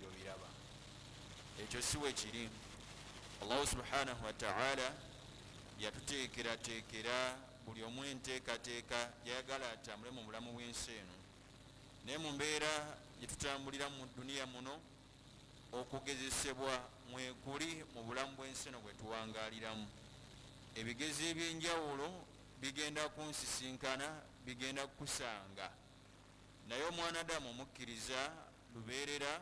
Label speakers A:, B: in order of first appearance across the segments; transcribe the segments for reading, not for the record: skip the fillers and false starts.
A: gyobiraba. Ekyo si we kiri. Allahu subhanahu wataala yatuteekerateekera buli omu enteekateeka gyayagala atambule mu bulamu bw'ensi eno, naye mu mbeera gyetutambulira mu duniya muno, okugezesebwa mwekuli mu bulamu bw'ensi eno bwe tuwangaaliramu. Ebigezo ebyenjawulo bigenda kunsisinkana, bigenda kukusanga, naye omwanadamu omukkiriza lubeerera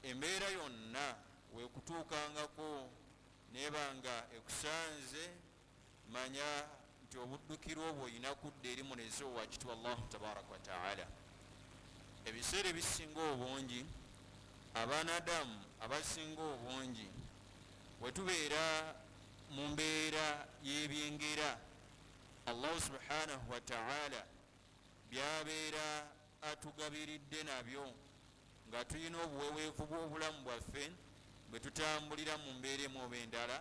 A: embeera yonna wekutuukangako nebanga ekusanze, manya nti obuddukiro obwo olina kudda eri mulezi owakitibwa Allahu tabaraka wataala. Ebiseera ebisinga obungi, abaanadamu abasinga obungi wetubeera mu mbeera y'ebyengera Allahu subhanahu wataala byabeera atugabiridde nabyo, nga tulina obuweweevu bw'obulamu bwaffe bwe tutambulira mu mbeera emu oba endala,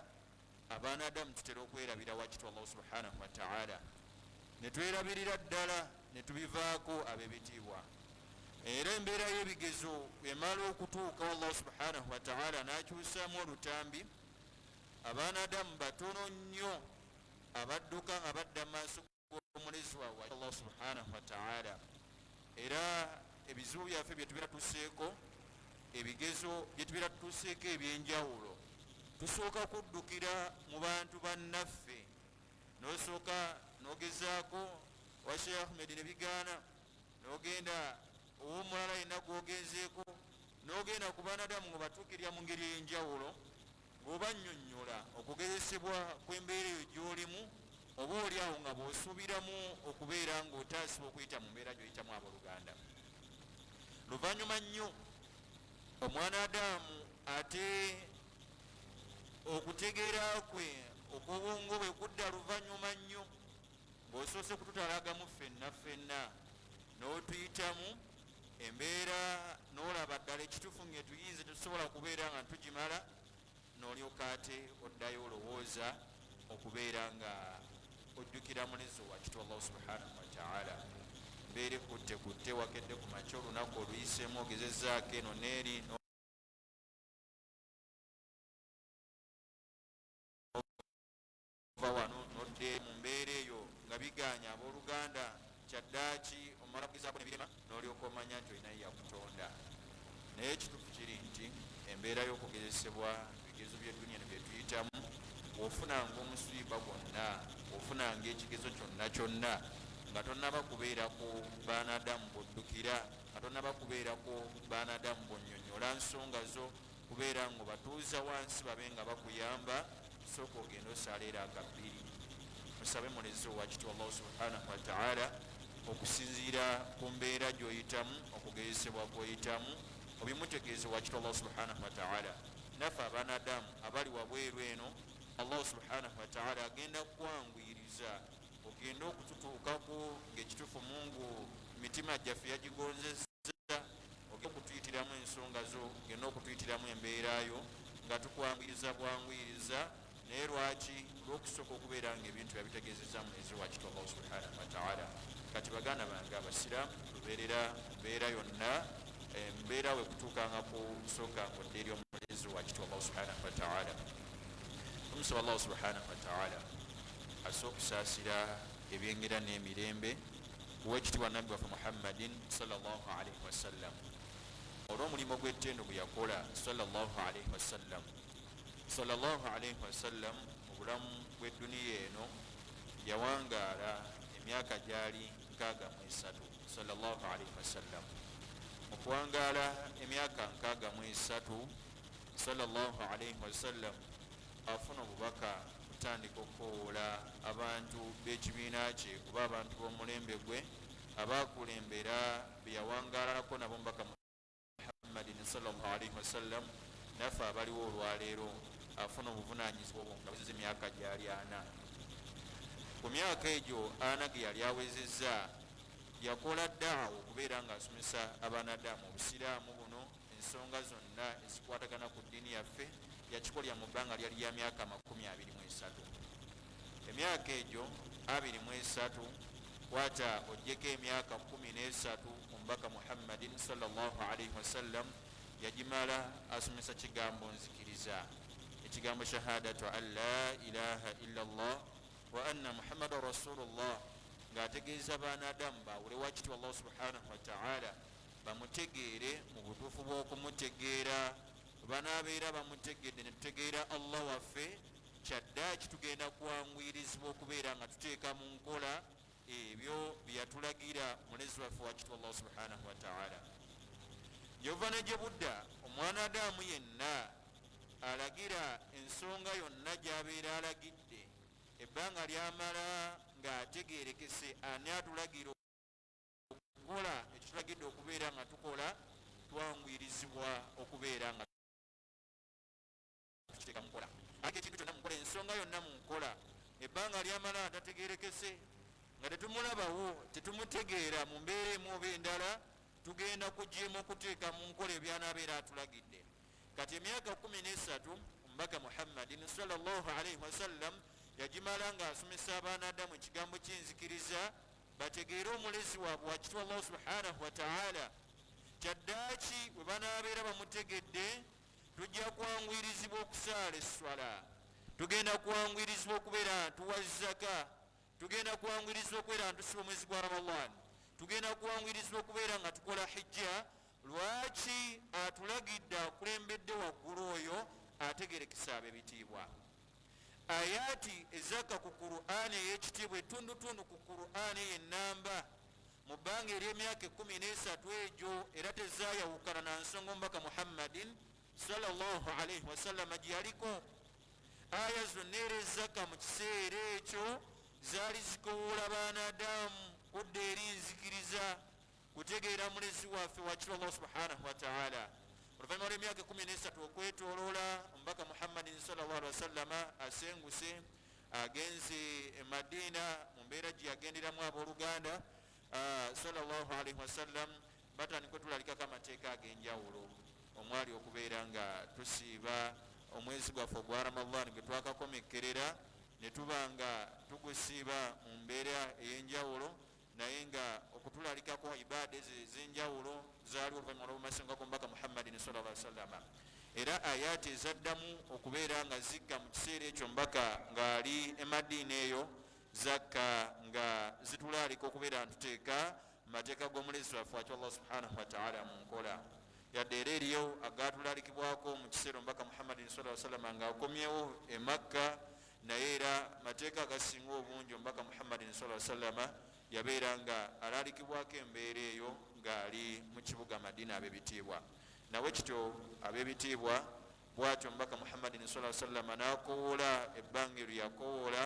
A: abaanadamu tutera okwerabira wakitwa Allahu subhanahu wataala, ne twerabirira ddala ne tubivaako. Ab'ebitiibwa, era embeera y'ebigezo emala okutuuka, Allahu subhanahu wataala n'akyusaamu olutambi, abaanadamu batono nnyo abadduka nga badda maaso g'omulezi waabwe Allah subhanahu wataala. Era ebizibu byaffe byetubeera tuseeko, ebigezo byetubeera tutuuseeko ebyenjawulo, tusooka kuddukira mu bantu bannaffe. Nosooka nogezaako wa Sheikh Ahmed ne bigaana, nogenda ow'omulala yenna gwogenzeeko, nogenda ku baanadamu nga batuukirira mu ngeri ey'enjawulo ng'obannyonnyola okugezesebwa kw'embeera eyo gy'olimu, oba oli awo nga bw'osuubiramu okubeera ng'otaasibwa okuyita mu mbeera gy'oyitamu. Abooluganda, luvannyuma nnyo omwana Adamu ate okutegeera kwe okw'obwongo bwe kudda luvannyuma nnyo ng'osoose kututalagamu ffenna ffenna, n'otuyitamu embeera, n'olaba ddala ekituufu ng'etuyinza tetusobola kubeera nga tugimala, n'olyoka ate oddayo olowooza okubeera nga ojjukira mulezi wakitwa Allahu subhanahu wataala. Mbeera ekutte kutte, wakedde ku makya, olunaku oluyiseemu ogezezaako eno n'eri, nova wano nodde mu mbeera eyo nga biganya. Abooluganda, kyaddaaki omala kugezaako nebirema, n'olyoka omanya nti olinayo yakutonda. Naye ekituufu kiri nti embeera y'okugezesebwa, ebigezo by'edduniya ne byetuyitamu, bw'ofunanga omusiiba gwonna, bw'ofunanga ekigezo kyonna kyonna, nga tonnaba kubeerako baanadamu bw'oddukira, nga tonnaba kubeerako baanadamu bw'onnyonnyola nsonga zo, kubeera nga obatuuza wansi babe nga bakuyamba, sooka ogende osaala era akabbiri, musabe mulezi owakitibwa Allahu subhanahu wataala. Okusinziira ku mbeera gy'oyitamu, okugezesebwa kw'oyitamu, obimutegeeze wakitibwa Allahu subhanahu wataala. Naffe abaanadamu abali wabweru eno, Allahu subhanahu wataala agenda kukwanguyiriza ogende okututuukako ng'ekituufu Mungu mitima gyaffe yagigonzezza, ogenda okutuyitiramu ensonga zo, ogenda okutuyitiramu embeerayo nga tukwanguyiriza bwanguyiriza. Naye lwaki? Olwokusooka okubeera nga ebintu yabitegeezeza mulezi wakitwa Allahu subhanahu wataala. Kati baganda bange abasiraamu, lubeerera mbeera yonna, embeera wekutuukanga ku sooka ngodde eri omulezi wakitwa Allahu subhanahu wataala. Tumusaba Allahu subhanahu wataala asse okusaasira ebyengera n'emirembe kuwekitiibwa nabbi waffe Muhammadin sallallahu alaihi wasallam, olw'omulimu gw'ettendo gwe yakola sallallahu alaihi wasallam. Sallallahu alaihi wasallam mu bulamu bw'edduniya eno yawangaala emyaka gyali 63. Sallallahu alaihi wasallam mu kuwangaala emyaka 63, sallallahu alaihi wasallam afuna obubaka kutandika okukowoola abantu b'ekibiina kye oba abantu b'omulembe gwe abakulembera beyawangaalalako nabo mubaka Muhammadin sallallahu alaihi wasallam. Naffe abaliwo olwaleero, afuna obuvunanyizibwa obwo nga awezezza emyaka gyali 40. Ku myaka egyo 40 ge yali awezezza, yakola daawa okubeera ng'asomesa abaanadamu obusiraamu buno, ensonga zonna ezikwatagana ku ddiini yaffe. Yakikolera mu bbanga lyali lya myaka 23. Emyaka egyo 23, kwata ogyeko emyaka 13 omubaka Muhammadin sallallahu alaihi wasallam Yagimala asomesa kigambo nzikiriza, ekigambo shahadatu an la ilaha illa llah wa anna muhammadan rasulullah, ng'ategeeza baana adamu baawule wakitibwa Allah subhanahu wataala, bamutegeere mu butuufu bw'okumutegeera. Banaabeera bamutegedde ne tutegeera Allah waffe, kyaddaaki tugenda kwanguyirizibwa okubeera nga tuteeka mu nkola ebyo byeyatulagira mulezi waffe wakitibwa Allah subhanahu wataala. Gyova ne gye budda, omwana adamu yenna alagira ensonga yonna gy'abeera alagidde, ebbanga lyamala ng'ategerekese ani atulagira okukola ekyo tulagidde okubeera nga tukola, twanguyirizibwa okubeera nga tukiteeka mukola. Ate ekintu kyonna mukola, ensonga yonna mu nkola, ebbanga lyamala tategerekese nga tetumulabawo, tetumutegeera mu mbeera emu oba endala, tugenda kujeema okuteeka mu nkola ebyanaabeera atulagidde. Kati emyaka 13 omubaka Muhammadin sallallahu alaihi wasallam yagimala ng'asomesa abaana adamu ekigambo ky'enzikiriza, bategeere omulezi waabwe wakitibwa Allah subhanahu wataala. Kyaddaaki bwe banaabeera bamutegedde, tujja kwanguyirizibwa okusaala esswala, tugenda kwanguyirizibwa okubeera tuwa zaka, tugenda kwanguyirizibwa okubeera nga tusiba omwezi gwa Ramadan, tugenda kwanguyirizibwa okubeera nga tukola hijja. Lwaki atulagidde akulembedde waggulu oyo ategerekesa ab'ebitiibwa? Ayaati ezakka ku Qur'ani ey'ekitiibwa, etundutundu ku Qur'ani ey'ennamba mu bbanga ery'emyaka 13 egyo, era tezayawukana na nsonga omubaka Muhammadin sallallahu alaihi wasallama gye yaliko. Aya zonna era ezakka mu kiseera ekyo zaali zikowoola baana adamu kudda eri nzikiriza, kutegeera mulezi waffe wakitibwa Allah subhanahu wataala. Oluvannyuma lw'emyaka 13 okwetoloola, omubaka Muhammadin sallallahu alaihi wasallama asenguse agenze e Madiina mu mbeera gye yagenderamu abooluganda sallallahu alaihi wasallam, batandika otulalikako amateeka ag'enjawulo omwali okubeera nga tusiiba omwezi gwaffe ogwa Ramadan gwe twakakomekkerera, ne tuba nga tugusiiba mu mbeera ey'enjawulo. Naye nga okutulalikako ibaada ezo ez'enjawulo zaaliwo oluvannyuma lw'obumasenga bw'omubaka Muhammadin sallallahu alaihi wasallama. Era ayaati ezaddamu okubeera nga zikka mu kiseera ekyo mbaka ng'ali e Madiina eyo, zakka nga zitulaalika okubeera nga tuteeka mateeka g'omulezi waffe wakyo Allah subhanahu wataala mu nkola. Yadde era eriyo agatulalikibwako mu kiseera omubaka Muhammadin sallallahu alaihi wasallama ng'akomyewo e Makka, naye era mateeka agasinga obungi omubaka Muhammadin sallallahu alaihi wasallama yabeera nga alalikibwako embeera eyo ng'ali mu kibuga Madina ab'ebitiibwa. Nawe kityo ab'ebitiibwa, bwatyo omubaka Muhammadin sallallahu alaihi wasallama n'akowoola ebbanga eryo yakowoola,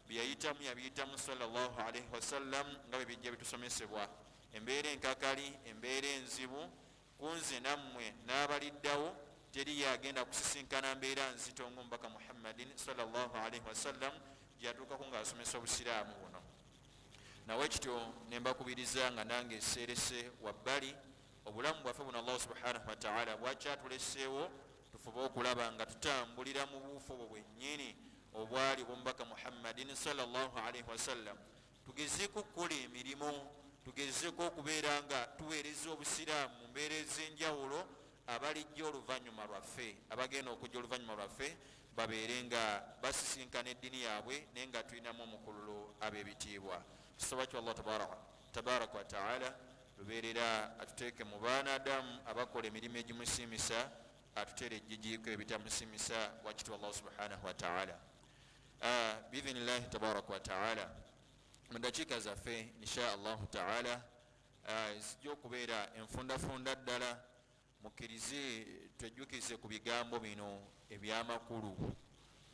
A: byeyayitamu yabiyitamu sallallahu alaihi wasallam nga bwe bijja bitusomesebwa. Embeera enkakali, embeera enzibu kunze nammwe n'abaliddawo, teriyo agenda kusisinkana mbeera nzito ng'omubaka Muhammadin sallallahu alaihi wasallam gyeyatuukako ng'asomesa obusiraamu buno. Nawe kityo nembakubiriza nga nange seerese wabbali, obulamu bwaffe buno Allah subhanahu wataala bwakyatuleseewo, tufube okulaba nga tutambulira mu buufu obwo bwennyini obwali obwomubaka Muhammadin sallallahu alaihi wasallam. Tugezeeko okukola emirimu, tugezeeko okubeera nga tuweereza obusiraamu mu mbeera ez'enjawulo, abalijja oluvannyuma lwaffe, abagenda okujja oluvannyuma lwaffe, babeere nga basisinkana eddiini yaabwe naye nga tulinamu omukululo ab'ebitiibwa. Tusaba kyo Allah tabaraka wataala lubeerera atuteeke mu baana adamu abakola emirimu egimusiimisa, atuteere ejjijiiko ebitamusiimisa wakitibwa Allah subhanahu wataala biidhinillahi tabaraka wataala. Mu dakiika zaffe insha Allahu taala zijja okubeera enfundafunda ddala, mukkirize twejjukize ku bigambo bino ebyamakulu.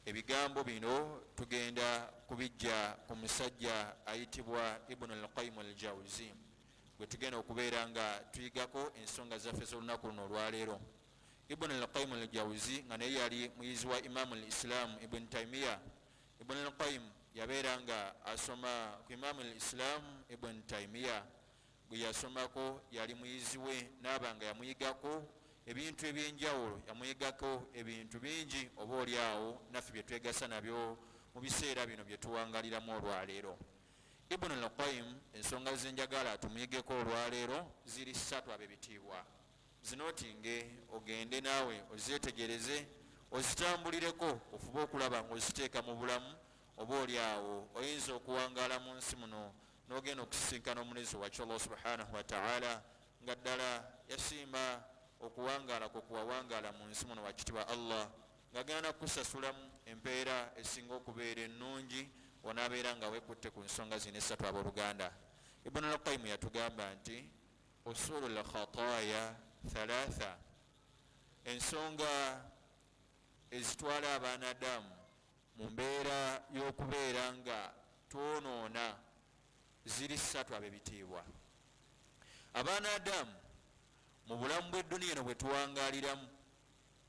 A: Ebigambo bino tugenda kubijja ku musajja ayitibwa Ibunu Alqayimu Aljauzi, gwe tugenda okubeera nga tuyigako ensonga zaffe z'olunaku luno olwaleero. Ibunu Alqayimu Aljauzi nga naye yali muyizi wa Imamu Lislaamu Ibuni Taimiya. Ibunu Alqayimu yabeera nga asoma ku Imamu Lislaamu Ibuni Taimiya, gwe yasomako yali muyizi we, naaba nga yamuyigako ebintu ebyenjawulo, yamuyigako ebintu bingi oba oliawo naffe bye twegasa nabyo mu biseera bino bye tuwangaliramu olwaleero. Ibunu Alqayim, ensonga zenjagala tumuyigeko olwaleero ziri ssatu ab'ebitiibwa. Zinootinge, ogende naawe ozetegereze, ozitambulireko, ofube okulaba nga oziteeka mu bulamu. Oba oli awo oyinza okuwangaala mu nsi muno n'ogenda okusisinkana Omulezi wakyo Allah subhanahu wataala, nga ddala yasiima okuwangaala kwe kuwawangaala mu nsi muno wakitibwa Allah, ng'agenda nakukusasulamu empeera esinga okubeera ennungi onaabeera nga wekutte ku nsonga zino esatu. Abooluganda, Ibunu Lqayimu yatugamba nti usulu lkhataya thalatha, ensonga ezitwala abaanadamu mu mbeera y'okubeera nga twonoona ziri ssatu. Ab'ebitiibwa, abaana adamu mu bulamu bw'edduniya eno bwe tuwangaaliramu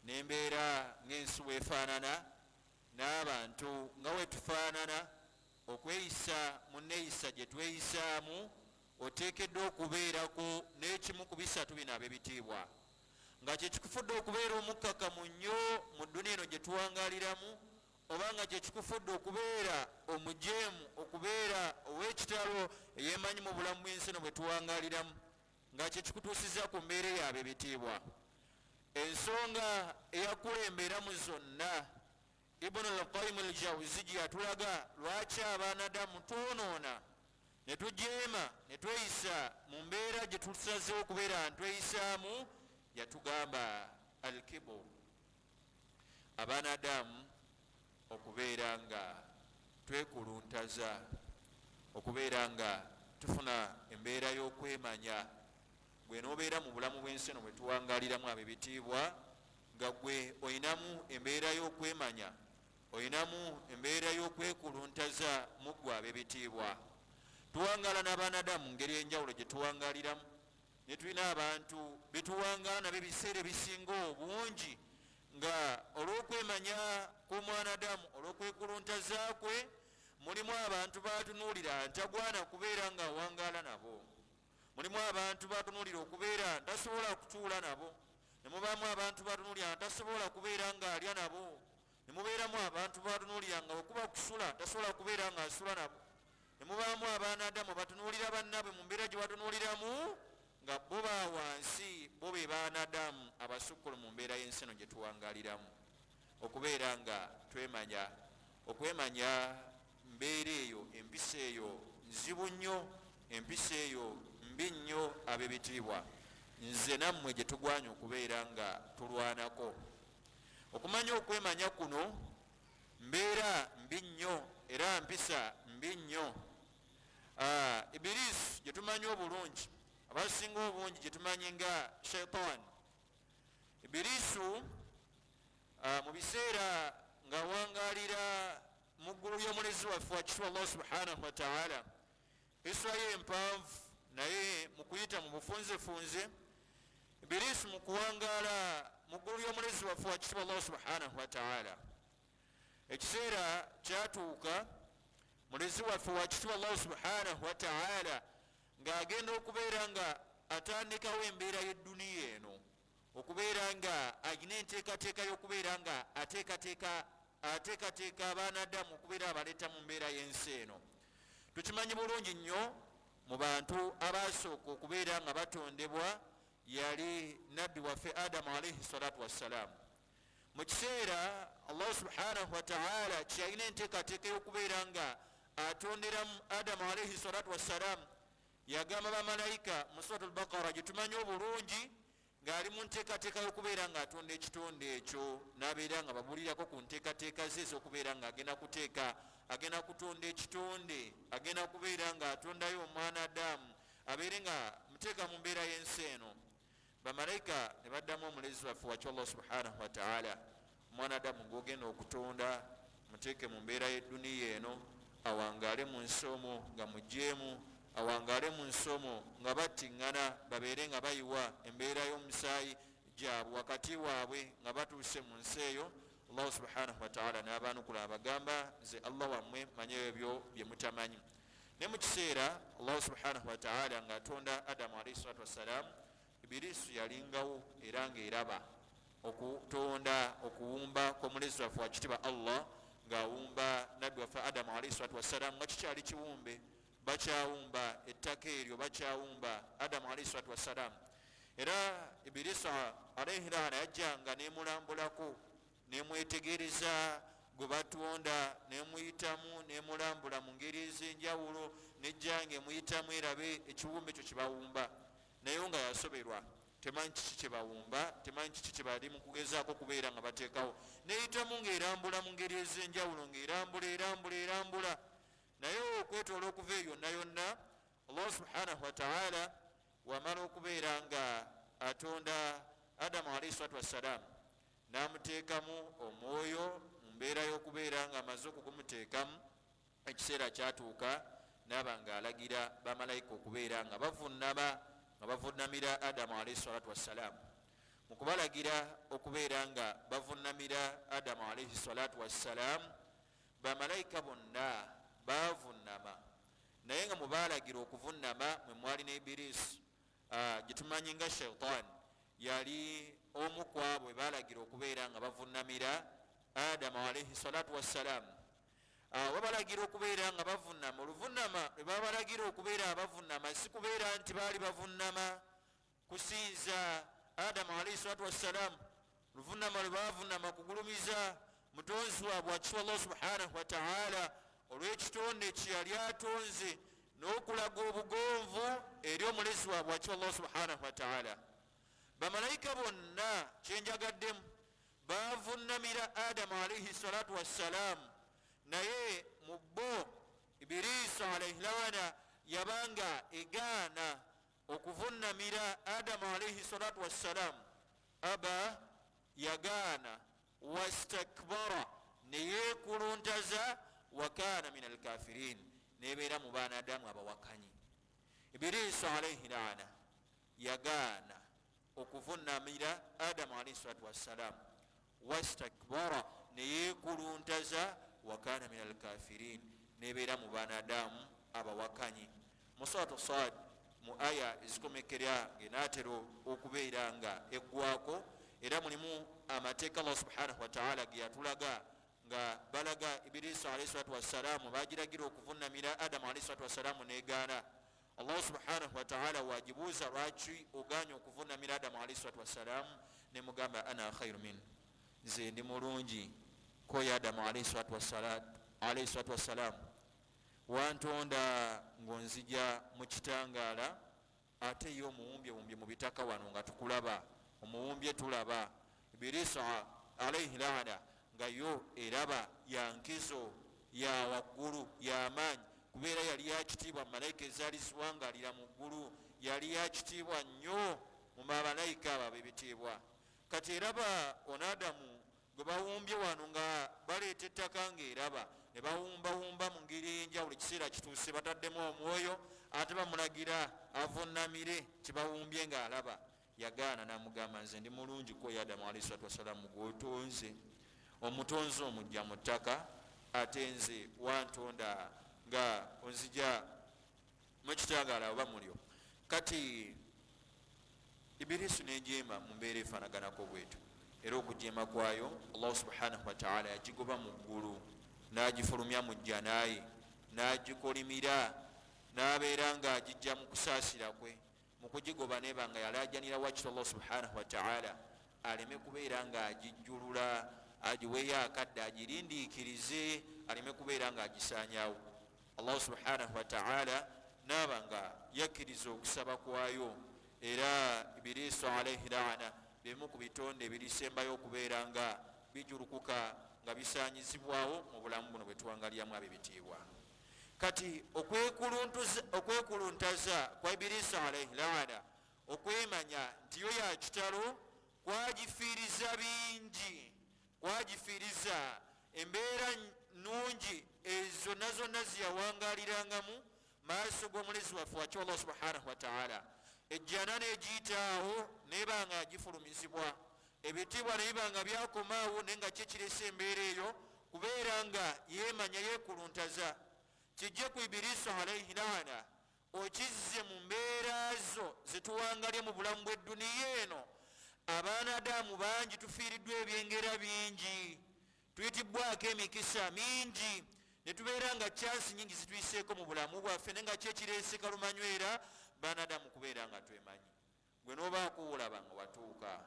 A: n'embeera ng'ensi bwefaanana n'abantu nga wetufaanana, okweyisa mu neeyisa gye tweyisaamu, oteekeddwa okubeerako n'ekimu ku bisatu bino, ab'ebitiibwa, nga kyekikufudde okubeera omukkakamu nnyo mu dduniya eno gye tuwangaaliramu, oba nga kyekikufudde okubeera omujeemu, okubeera ow'ekitalo eyemanyi mu bulamu bw'ensi eno bwe tuwangaaliramu, nga kyekikutuusiza ku mbeera eyo. Ab'ebitiibwa, ensonga eyakulembera mu zonna Ibunu Lqayimu Ljawuzi gye yatulaga lwaki abaanadamu twonoona ne tujeema ne tweyisa mu mbeera gye tusazeewo okubeera ntweyisaamu, yatugamba alkibur, abaanadamu okubeera nga twekuluntaza, okubeera nga tufuna embeera y'okwemanya. Gwe nobeera mu bulamu bw'ensi eno bwe tuwangaliramu, ab'ebitiibwa, nga gwe oyinamu embeera y'okwemanya, oyinamu embeera y'okwekuluntaza mu ggwe. Ab'ebitiibwa, tuwangaala n'abaanadamu mu ngeri enjawulo gye tuwangaliramu, ne tulina abantu betuwangaala nabo ebiseera ebisinga obungi nga olw'okwemanya kw'omwanadamu, olw'okwekuluntaza kwe, mulimu abantu batunuulira ntagwana kubeera nga awangaala nabo, mulimu abantu batunuulira okubeera ntasobola kutuula nabo, ne mubaamu abantu batunuulira ntasobola kubeera nga alya nabo, ne mubeeramu abantu batunuulira nga okuba kusula ntasobola kubeera nga asula nabo, ne mubaamu abaanadamu batunuulira bannaabwe mu mbeera gye batunuuliramu nga bo ba wansi, bo be baanadamu abasukkulu mu mbeera y'ensi eno gye tuwangaliramu. Okubeera nga twemanya, okwemanya mbeera eyo, empisa eyo nzibu nnyo, empisa eyo mbi nnyo, ab'ebitiibwa, nze nammwe gye tugwanya okubeera nga tulwanako. Okumanya okwemanya kuno mbeera mbi nnyo era mpisa mbi nnyo. Ibiriisi gye tumanyi obulungi, abasinga obungi gye tumanyi nga shaitaani, Ibiriisu mu biseera ng'awangalira mu ggulu ly'Omulezi waffe wakitibwa Allah subhanahu wataala, iswa ye empanvu, naye mu kuyita mu bufunzefunze, Ibiriisu mu kuwangaala mu ggulu ly'Omulezi waffe wakitibwa Allah subhanahu wataala, ekiseera kyatuuka Mulezi waffe wakitibwa Allah subhanahu wataala ng'agenda okubeera nga atandikawo embeera y'edduniya eno, okubeera nga alina enteekateeka y'okubeera nga ateekateeka abaanadamu okubeera abaleeta mu mbeera y'ensi eno. Tukimanyi bulungi nnyo, mu bantu abasooka okubeera nga batondebwa yali nabbi waffe Adamu alaihi salatu wassalaamu. Mu kiseera Allah subhanahu wataala kyeyalina enteekateeka y'okubeera nga atonderamu Adamu alaihi salatu wassalaamu, yagamba bamalayika mu Surat Albaqara gye tumanyi obulungi, ng'ali mu nteekateeka y'okubeera ng'atonda ekitonde ekyo, n'abeera nga babulirako ku nteekateeka ze ez'okubeera ng'agenda kuteeka, agenda kutonda ekitonde, agenda kubeera ng'atondayo omwana Adamu, abeere nga muteeka mu mbeera y'ensi eno. Bamalayika ne baddamu Omulezi waffe wakyo Allah subhanahu wataala, omwana Adamu gwogenda okutonda muteeke mu mbeera y'edduniya eno, awangaale mu nsi omwo nga mujeemu, awangaale mu nsi omwo nga battiŋŋana, babeere nga bayiwa embeera y'omusaayi gyabwe wakati waabwe nga batuuse mu nsi eyo. Allahu subhanahu wataala n'abaanukula abagamba, nze Allah wammwe, manye ebyo bye mutamanyi. Ne mu kiseera Allahu subhanahu wataala ng'atonda Adamu alaihi salatu wassalaamu, Ibiriisu yalingawo era ng'eraba okutonda, okuwumba kw'Omulezi waffe wakitiba Allah ng'awumba nabbi waffe Adamu alaihi salatu wassalaamu, nga kikyali kiwumbe, bakyawumba ettaka eryo, bakyawumba Adamu alaihi salatu wassalaamu. Era Ibirisa alaihi laana yajjanga nemulambulako, nemwetegereza gwe batonda, nemuyitamu, nemulambula mu ngeri ez'enjawulo, nejjanga emuyitamu erabe ekiwumbe ekyo kyebawumba. Naye nga yasoberwa, temanyi kiki kyebawumba, temanyi kiki kyebali mu kugezaako kubeera nga bateekawo. Neyitamu ng'erambula mu ngeri ez'enjawulo, ng'erambula, erambula, erambula. Naye okwetoola okuva eyo yonna yonna, Allah subhanahu wataala wamala okubeera nga atonda Adamu alaihi salatu wassalaamu, n'amuteekamu omwoyo mu mbeera y'okubeera nga amaze okugumuteekamu, ekiseera kyatuuka n'aba nga alagira bamalayika okubeera nga bavunnama, nga bavunnamira Adamu alaihi salatu wassalaamu. Mu kubalagira okubeera nga bavunnamira Adamu alaihi salatu wassalaamu, bamalayika bonna bavunnama, naye nga mubalagira okuvunnama mwe mwali ne Ibirisi, gyetumanyi nga Shaitaani. Yali omu ku abo balagira okubeera nga bavunnamira Adamu alaihi salatu wassalaamu. Babalagira okubeera nga bavunnama. Oluvunnama lwe babalagira okubeera abavunnama si kubeera nti baali bavunnama kusinza Adamu alaihi salatu wassalaamu. Oluvunnama lwe bavunnama kugulumiza mutonzi waabwe akitwa Allah subhanahu wataala olw'ekitonde kye yali atonze, n'okulaga obugonvu eri omulezi waabwe akitwa Allah subhanahu wataala. Bamalayika bonna kyenjagaddemu bavunnamira Adamu alaihi salatu wassalaamu, naye mu bo Ibiriisa alaihi laana yabanga egaana okuvunnamira Adamu alaihi salatu wassalaamu. Aba, yagaana, wastakbara, neyekuluntaza, wakana min alkafirin, nebeera mu baana Adamu abawakanyi. Ibiriisa alaihi laana yagaana okuvunnamira Adamu alaihi salatu wassalaamu, wastakbara, neyekuluntaza, wakana min alkafirin, nebeera mu baana Adamu abawakanyi. Mu suratu Sad, mu aya ezikomekera ngenaatera okubeera nga eggwako, era mulimu amateeka Allah subhanahu wataala ge yatulaga nga balaga Ibirisa alaihi salatu wassalaamu bagiragira okuvunnamira Adamu alaihi salatu wassalaamu, negaana. Allah subhanahu wataala wagibuuza, lwaki oganye okuvunnamira Adamu alaihi salatu wassalaamu? Nemugamba, ana khairu min, nze ndi mulungi koyo Adamu alaihi salatu wassalaamu, wantonda ng'onzija mu kitangaala, ate ye omuwumbye mu bitaka wano nga tukulaba, omuwumbye tulaba. Ibirisa alaihi laana nga yo eraba yankizo ya waggulu yamaanyi, kubeera yali yakitiibwa mu malayika ezaali ziwangalira mu ggulu, yali yakitiibwa nnyo mu bamalayika abo ab'ebitiibwa. Kati eraba ono Adamu gwe bawumbye wano nga baleeta ettaka, ng'eraba ne bawumbawumba mu ngeri ey'enjawulo, ekiseera kituuse bataddemu omwoyo, ate bamulagira avunnamire kibawumbye ng'alaba. Yagaana n'amugamba, nze ndi mulungi ko Adamu alaihi salatu wassalaamu gw'otonze, omutonzi omujja mu ttaka, ate nze wantonda nga onzija mu kitangaala oba mulyo. Kati Ibirisu nejeema mu mbeera efaanaganako bwetu, era okujeema kwayo Allah subhanahu wataala yagigoba mu ggulu, n'agifulumya mu jjanaye, n'agikolimira, n'abeera ng'agijja mu kusaasira kwe. Mu kugigoba neba nga yalajanira wakito Allah subhanahu wataala aleme kubeera ng'agijjulula, agiweeyo akadde agirindiikirize, aleme kubeera ng'agisaanyawo. Allah subhanahu wataala naaba nga yakkiriza okusaba kwayo. Era Ibiriisa alaihi laana bimu ku bitonde ebirisembayo okubeera nga bijulukuka, nga bisaanyizibwawo mu bulamu buno bwe tuwangaliramu ab'ebitiibwa. Kati okwekuluntaza kwa Ibiriisa alaihi laana, okwemanya nti yo ya kitalo, kwagifiiriza bingi, kwagifiiriza embeera nnungi ezo zonna zonna ziyawangalirangamu maaso g'omulezi waffe wakyo Allah subhanahu wataala. Ejjana negiyitaawo neba nga yagifulumizibwa, ebitiibwa nebiba nga byakomaawo, naye nga kyekiresa embeera eyo kubeera nga yeemanya, yeekuluntaza. Kijje ku Ibiriisa alaihi laana okizze mu mbeera zo zetuwangalye mu bulamu bw'edduniya eno. Abaana Adamu bangi tufiiriddwa ebyengera bingi, tuyitibbwako emikisa mingi, ne tubeera nga kyansi nyingi zituyiseeko mu bulamu bwaffe, naye nga kyekireese kalumanywera baana Adamu kubeera nga twemanyi. Gwe n'obaako wolaba nga watuuka,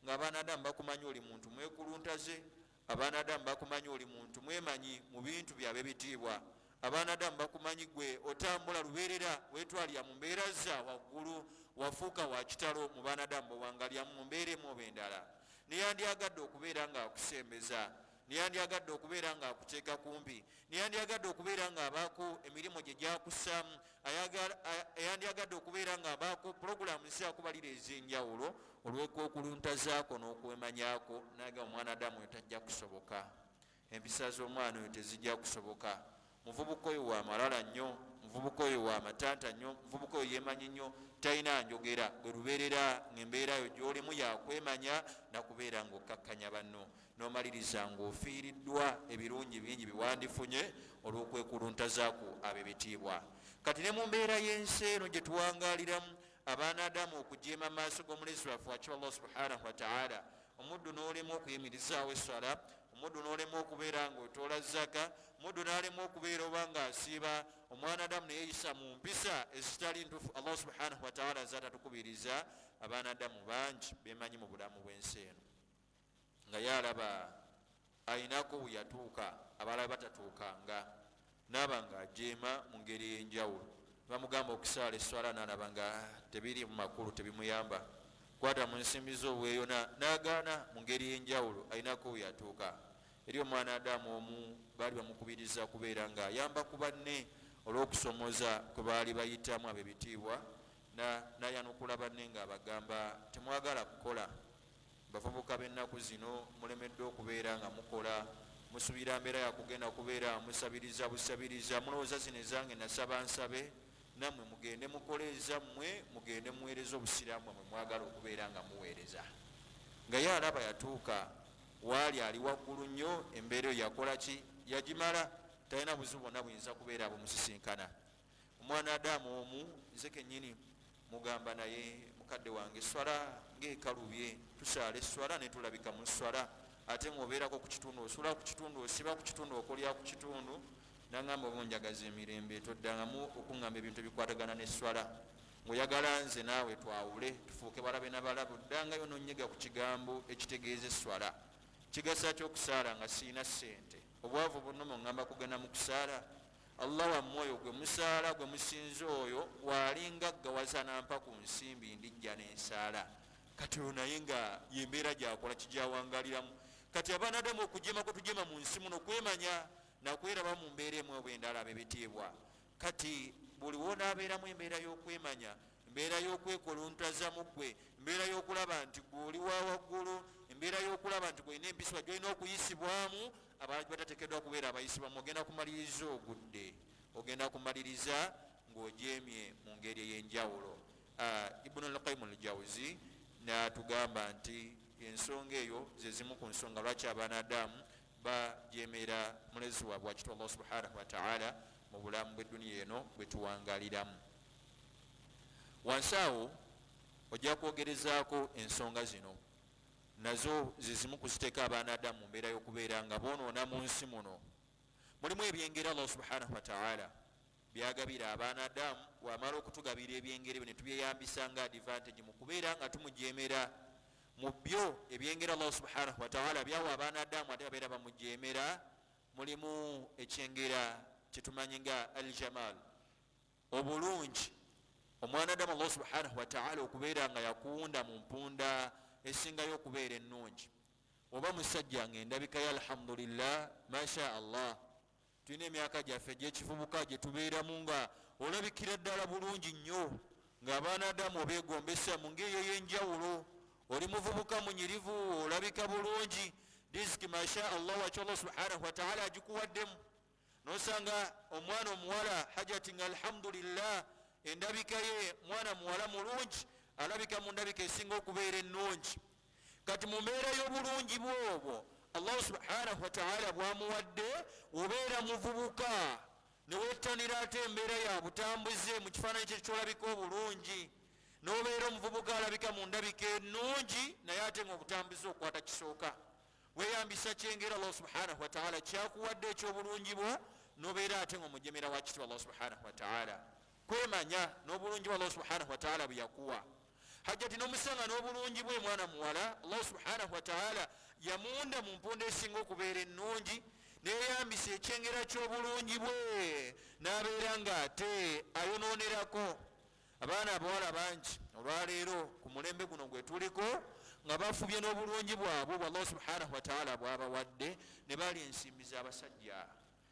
A: ng'abaana adamu bakumanyi oli muntu mwekuluntaze, abaana adamu bakumanyi oli muntu mwemanyi mu bintu byabwe ebitiibwa, abaana adamu bakumanyi gwe otambula lubeerera wetwalira mu mbeera za waggulu, wafuuka wa kitalo mu baana adamu bowangalyamu mu mbeera emu oba endala. Neyandyagadde okubeera ng'akusembeza, neyandyagadde okubeera ng'akuteeka kumpi, neyandyagadde okubeera ng'abaako emirimu gye gyakussaamu, eyandyagadde okubeera ng'abaako pulogulaamu ziakubalira ez'enjawulo olw'ekwokuluntazaako n'okwemanyako. Naga omwana adamu oyo tajja kusoboka, empisa z'omwana oyo tezijja kusoboka, muvubuka oyo wa malala nnyo, muvubuka oyo wa matanta nnyo, muvubuka oyo yeemanyi nnyo, talina njogera. Gwe lubeerera ng'embeera yo gy'olimu yakwemanya nakubeera ng'okkakkanya banno, n'omaliriza ng'ofiiriddwa ebirungi bingi byewandifunye olw'okwekuluntazaako ab'ebitiibwa. Kati ne mu mbeera y'ensi eno gye tuwangaaliramu, abaana adamu okujeema maaso g'omulezi waffe wakiba Allah subhanahu wataala, omuddu n'olemu okuyimirizaawo esswala, omuddu n'olemu okubeera ng'otoola zaka, omuddu n'alemu okubeera oba ng'asiiba, omwana adamu neyeyisa mu mpisa ezitali ntuufu Allah subhanahu wataala zatatukubiriza. Abaana adamu bangi bemanyi mu bulamu bw'ensi eno, nga ye alaba ayinako we yatuuka abalala batatuukanga, naaba ng'ajeema mu ngeri ey'enjawulo. Bamugamba okusaala esswala, n'alaba nga tebiri mu makulu, tebimuyamba, kwata mu nsimbi z'obweyo n'agaana mu ngeri ey'enjawulo, ayinako we yatuuka. Eri omwana adamu omu baali bamukubiriza kubeera ng'ayamba ku banne olw'okusomoza kwe baali bayitamu ab'ebitiibwa, n'ayanukula banne ng'abagamba, temwagala kukola, bavubuka b'ennaku zino mulemeddwa okubeera nga mukola, musubira mbeera yakugenda kubeera musabiriza busabiriza, mulowooza zino ezange nasaba nsabe, nammwe mugende mukole ezammwe, mugende muweereze obusiraamu bwammwe mwagala okubeera nga muweereza. Nga ye alaba yatuuka waali ali waggulu nnyo, embeera eyo yakola ki, yagimala, talina buzibu bwonna buyinza kubeera bumusisinkana. Omwana adamu omu nze kennyini mugamba, naye mukadde wange esswala ng'ekalubye, tusaala esswala ne tulabika mu sswala, ate ng'obeerako ku kitundu, osula ku kitundu, osiba ku kitundu, okolya ku kitundu. Nangamba, oba onjagaza emirembe, toddangamu okuŋŋamba ebintu ebikwatagana n'esswala, ng'oyagala nze naawe twawule tufuuke balabe na balabe, oddangayo nonyega ku kigambo ekitegeeza esswala. Kigasa ki okusaala nga siina ssente? Obwavu bunnuma, oŋŋamba kugenda mu kusaala? Allah wammwe oyo gwe musaala, gwe musinza, oyo walinga ggawaza nampa ku nsimbi ndijja n'ensaala. Kati oyo naye nga yembeera gyakola kijawangaliramu. Kati abaana adamu okujema kwe tujema mu nsi muno kwemanya nakweraba mu mbeera emu oba endala ab'ebitiibwa. Kati buli wonaabeeramu embeera y'okwemanya, embeera y'okwekolontaza mu ggwe, embeera y'okulaba nti gwe oli wa waggulu, embeera y'okulaba nti gwolina empisibwa gyolina okuyisibwamu abalala batateekeddwa kubeera abayisibwamu, ogenda kumaliriza ogudde, ogenda kumaliriza ng'ojeemye mu ngeri ey'enjawulo. Ibunu Alqayimu Aljawuzi n'atugamba nti ensonga eyo ze zimu ku nsonga lwaki abaana adamu bajemera mulezi waabwe wakitwa Allah subhanahu wataala mu bulamu bw'edduniya eno bwe tuwangaliramu. Wansi awo ojja kwogerezaako ensonga zino, nazo ze zimu kuziteeka abaana adamu mu mbeera y'okubeera nga boonoona mu nsi muno. Mulimu ebyengera Allah subhanahu wataala byagabira abaana adamu, wamala okutugabira ebyengera ebyo ne tubyeyambisa nga advantage mu kubeera nga tumujemera mu byo. Ebyengera Allah subhanahu wataala byawa abaana adamu ate babeera bamujemera, mulimu ekyengera kyetumanyi nga aljamal, obulungi. Omwana adamu Allah subhanahu wataala okubeera nga yakuwunda mu mpunda esingayo okubeera ennungi, oba musajja nga endabika ya alhamdulillah masha Allah, tulina emyaka gyaffe egyekivubuka gye tubeeramu nga olabikira ddala bulungi nnyo, ng'abaana adamu obeegombesa mu ngeri ey'enjawulo, oli muvubuka munyirivu, olabika bulungi, riziki masha Allah wakyo Allah subhanahu wataala agikuwaddemu. Nosanga omwana omuwala hajati nga alhamdulillah endabika ye mwana muwala mulungi, alabika mu ndabika esinga okubeera ennungi. Kati mu mbeera y'obulungi bwobwo Allah subhanahu wataala bwamuwadde, obeera muvubuka newettanira ate embeera ya butambuze mu kifaananyi kye kyolabika obulungi, n'obeera omuvubuka alabika mu ndabika ennungi, naye ate nga obutambuze okwata kisooka weyambisa kyengera Allah subhanahu wataala kyakuwadde ekyobulungi bwo, nobeera ate nga omujemera wa kitibwa Allah subhanahu wataala, kwemanya n'obulungi bwa Allah subhanahu wataala bwe yakuwa. Hajjati n'omusanga n'obulungi bwe, mwana muwala Allah subhanahu wataala yamunda mu mponda esinga okubeera ennungi, neyambisa ekyengera ky'obulungi bwe n'abeera nga ate ayonoonerako abaana abawala bangi olwaleero ku mulembe guno gwe tuliko, nga bafubye n'obulungi bwabwe bwe Allah subhanahu wataala bwabawadde, ne bali ensimbi z'abasajja,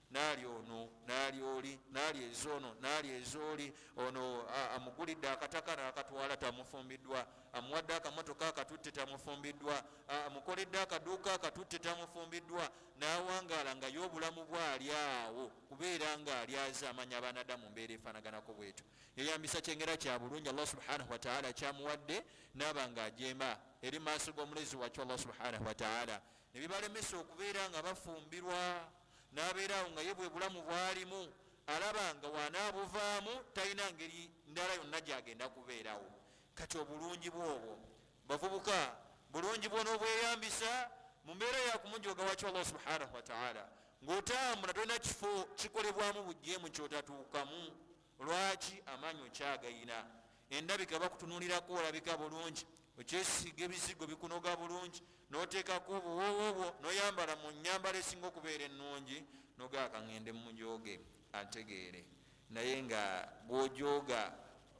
A: naali ono, naali oli, naali ezoono, naali ezooli, ono amugulidde akataka n'akatwala, tamufumbiddwa, amuwadde akamotoka akatutte, tamufumbiddwa, amukoledde akaduuka akatutte, tamufumbiddwa, n'awangaala nga ye obulamu bwali awo kubeera nga alyaza amanya abaana mu mbeera efaanaganako bwetyo. Yeyambisa kyengera kya bulungi Allah subhanahu wataala kyamuwadde, naaba nga ajema eri maaso g'omulezi wakyo Allah subhanahu wataala, ne bibalemesa okubeera nga bafumbirwa, n'abeeraawo nga ye bwe bulamu bwalimu, alaba nga wanaabuvaamu talina ngeri ndala yonna gyagenda kubeerawo. Kati obulungi bwobwo, bavubuka, bulungi bwo n'obweyambisa mu mbeera yakumujoga wakyo Allah subhanahu wataala, ng'otambula tolina kifo kikolebwamu bujeemu kyotatuukamu. Lwaki? Amaanyi okyagayina, endabika bakutunulirako, olabika bulungi, okyesiiga ebizigo bikunoga bulungi, noteekako obuwoowo bwo, noyambala mu nyambala esinga okubeera ennungi, nogaaka ŋŋende mumujoge antegeere. Naye nga bw'ojooga,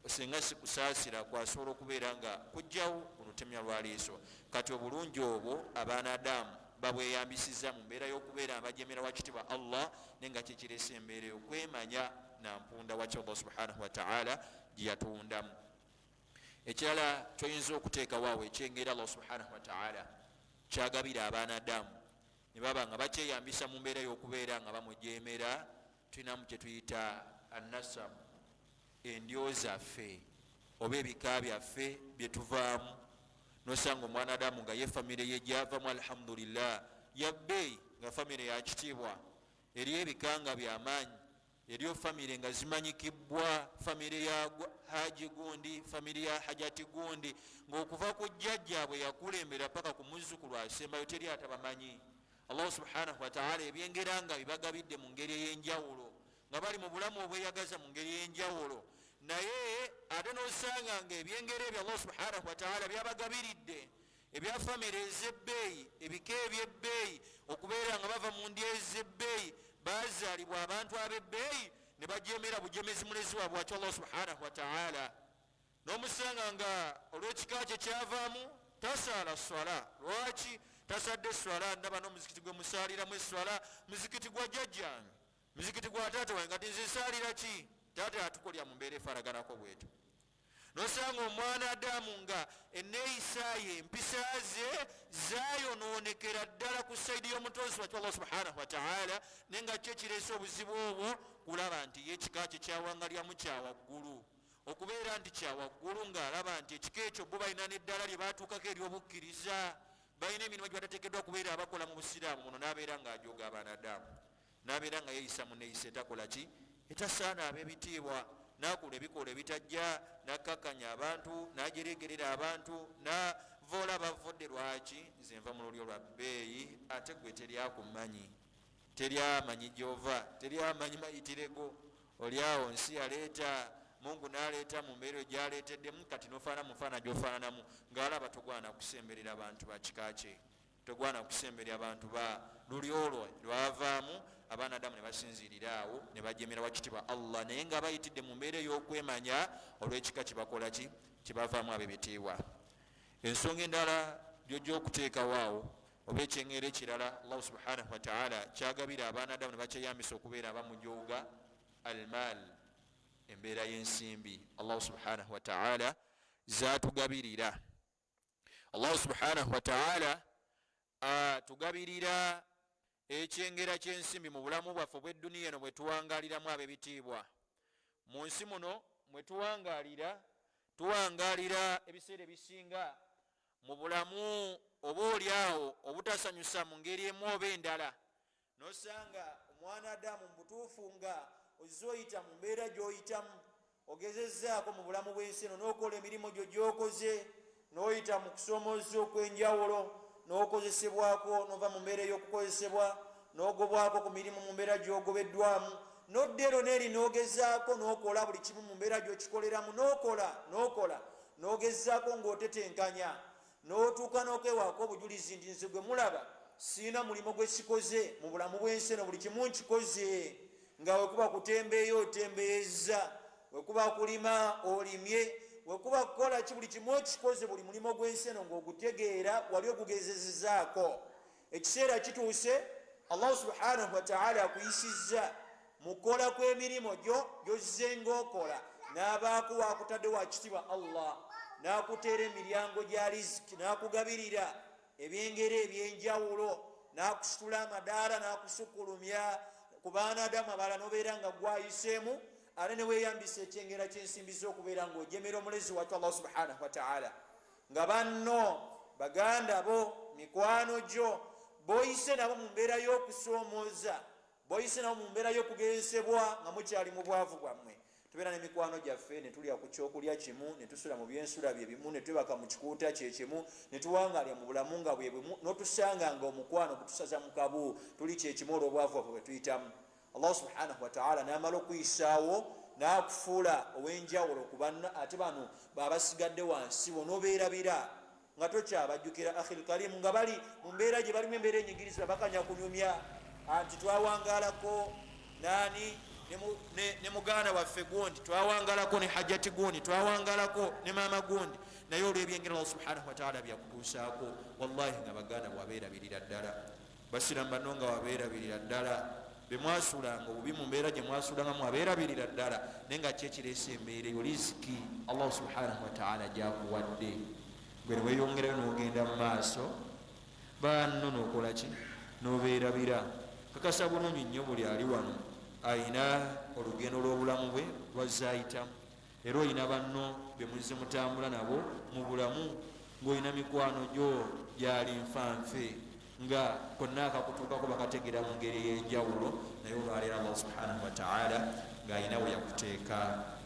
A: singa sikusaasira kwasobola okubeera nga kujjawo olutemya lwaliiso. Kati obulungi obwo abaana adamu babweyambisiza mu mbeera y'okubeera abajemera wakitiibwa Allah, naye nga kikiresa embeera y'okwemanya nampunda wakyo Allah subhanahu wataala gye yatundamu. Ekirala kyoyinza okuteekawo awo, ekyengera Allah subhanahu wataala kyagabira abaana adamu ne baba nga bakyeyambisa mu mbeera y'okubeera nga bamujemera, tulinamu kyetuyita anasabu, endyo zaffe oba ebika byaffe byetuvaamu. Nosanga omwana adamu nga ye famire ye gyavamu, alhamdulillah, yabbeeyi, nga famire yakitiibwa, eriyo ebika nga byamaanyi, eriyo famire nga zimanyikibwa, famire ya haji gundi, famire ya hajati gundi, ngaokuva ku jjajjaabwe yakulembera paka ku muzzukulu asembayo teri atabamanyi. Allah subhanahu wataala ebyengera nga bibagabidde mu ngeri ey'enjawulo, nga bali mu bulamu obweyagaza mu ngeri ey'enjawulo. Naye ate nosanga nga ebyengera ebyo Allah subhanahu wataala byabagabiridde, ebya famire ez'ebbeeyi, ebika ebyebbeeyi, okubeera nga bava mu ndya ez'ebbeeyi, bazaalibwa abantu ab'ebbeeyi, ne bajemera bujemezi mulezi waabwe wakyo Allah subhanahu wataala. N'omusanga nga olw'ekika kye kyavaamu tasaala swala. Lwaki tasadde swala? Ndaba n'omuzikiti gwe musaaliramu eswala muzikiti gwa jjajjange, muzikiti gwa taata wange, kati nze nsaalira ki? Taata atukolya mu mbeera efaanaganako bwetyo. Nosanga omwana adamu nga eneeyisa ye, empisa ze zayonoonekera ddala ku saidi y'omutonzi wakyo Allah subhanahu wataala, naye nga kyo kireese obuzibu obwo kulaba nti ye ekika kye kyawangalyamu kyawaggulu, okubeera nti kyawaggulu, ng'alaba nti ekika ekyo bo balina n'eddala lye batuukako ery'obukkiriza, balina emirimu gye batateekeddwa kubeera abakola mu busiraamu muno, n'abeera ng'ajooga abaana adamu, n'abeera nga yeeyisa mu neeyisa etakola ki, etasaana ab'ebitiibwa, n'akola ebikolwa ebitajja, n'akkakkanya abantu, n'ajeregerera abantu, navoola bavudde. Lwaki? Nze nva mu lulyo lwa bbeeyi, ate gwe teryakumanyi, teryamanyi gyova, teryamanyi mayitirego, oliawo nsi yaleeta Mungu n'aleeta mu mbeera gyaleeteddemu, kati nofaana mufaana gyofaananamu, ng'alaba togwana kusemberera abantu bakika kye, togwana kusemberera abantu ba luli olwo lwavaamu. Abaana adamu ne basinziirira awo ne bajemera wakitiibwa Allah, naye nga bayitidde mu mbeera ey'okwemanya olw'ekika kyebakola ki, kyebavaamu ab'ebitiibwa. Ensonga endala gyojja okuteekawo awo, oba ekyengera ekirala Allah subhanahu wataala kyagabira abaana adamu ne bakyeyambisa okubeera abamujooga, almaal, embeera y'ensimbi Allah subhanahu wataala zatugabirira. Allah subhanahu wataala atugabirira ekyengera ky'ensimbi mu bulamu bwaffe obw'edduniya eno bwe tuwangaliramu ab'ebitiibwa. Mu nsi muno mwe tuwangalira, tuwangalira ebiseera ebisinga mu bulamu oba oli awo obutasanyusa mu ngeri emu oba endala. Nosanga omwana adamu mu butuufu nga ozze oyita mu mbeera gy'oyitamu, ogezezzaako mu bulamu bw'ensi eno n'okola emirimu gyo gy'okoze, n'oyita mu kusomooza okw'enjawulo, n'okozesebwako, n'ova mu mbeera ey'okukozesebwa, n'ogobwako ku mirimu mu mbeera gy'ogobeddwamu, n'odda ero n'eri n'ogezaako n'okola buli kimu mu mbeera gy'okikoleramu, n'okola n'okola. N'ogezaako ng'otetenkanya, n'otuuka n'okwewaako obujulizi nti nze gwe mulaba siina mulimu gwe sikoze mu bulamu bw'ensi eno, buli kimu nkikoze. Nga wekuba kutembeeyo otembeeyezza, wekuba kulima olimye, wekuba kukola ki, buli kimu okikoze. Buli mulimu gw'ensi eno ng'ogutegeera, wali ogugezezezaako. Ekiseera kituuse, Allahu subhanahu wataala akuyisizza mukola kw'emirimu gyo gyozze ng'okola, n'abaako wakutadde wakitibwa Allah, n'akuteera emiryango gya riziki, n'akugabirira ebyengera ebyenjawulo, n'akusitula amadaala, n'akusukulumya ku baana adamu abalala, nobeera nga gwayiseemu. Ate neweyambisa ekyengera kyensimbi z'okubeera ngaojemera Omulezi watu Allah subhanahu wataala, nga banno baganda bo, mikwano gyo, boyise nabo mu mbeera y'okusoomooza, boyise nabo mu mbeera y'okugezesebwa nga mukyali mu bwavu bwammwe. Tubeera nemikwano gyaffe, netulya ku kyokulya kimu, netusula mu byensula bye bimu, netwebaka mu kikuuta kyekimu, netuwangalya mu bulamu nga bwe bumu, notusanga nga omukwano gutusaza mu kabu, tuli kyekimu olw'obwavu bwaffe bwe tuyitamu. Allah subhanahu wataala namala okuyisaawo n'akufuula ow'enjawulo ku banno, ate bano babasigadde wansi wo nobeerabira nga tokyabajjukira. Akhil karimu, nga bali mu mbeera gye balimu, embeera enyigirizibwa, bakanya kunyumya nti twawangalako nani ne muganda waffe gundi, twawangalako ne hajati gundi, twawangalako ne maama gundi. Naye olwebyengera Allah subhanahu wataala byakutuusaako, wallahi nga baganda bwabeerabirira ddala, basiramu banno nga wabeerabirira ddala, bemwasulanga obubi mu mbeera gye mwasulanga mwabeerabirira ddala. Naye nga kyekireesa embeera eyo? Riziki Allah subhanahu wataala gyakuwadde, gwe neweyongerayo nogenda mu maaso, banno nokolaki? Nobeerabira. Kakasa bulungi nnyo buli ali wano ayina olugendo lw'obulamu bwe lwazayitamu, era olina banno bemuzze mutambula nabo mu bulamu, ng'olina mikwano gyo gyali nfanfe, nga konna akakutuukako bakategeera mu ngeri ey'enjawulo. Naye olwaleero Allah subhanahu wataala ng'alina we yakuteeka,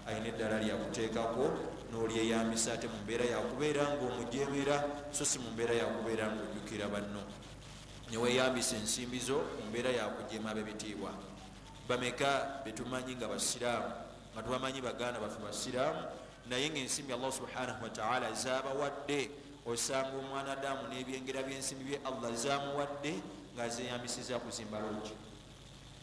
A: alina eddala lyakuteekako, n'olyeyambisa ate mu mbeera yakubeera ng'omujemera, so si mu mbeera yakubeera ng'ojjukira banno. Neweyambisa ensimbi zo mu mbeera yakujema ab'ebitiibwa. Bameka betumanyi nga basiraamu, nga tubamanyi baganda baffe basiraamu, naye ngaensimbi Allah subhanahu wataala zabawadde, osanga omwana adamu n'ebyengera by'ensimbi bye Allah zamuwadde ng'azeyambisiza kuzimba loogi.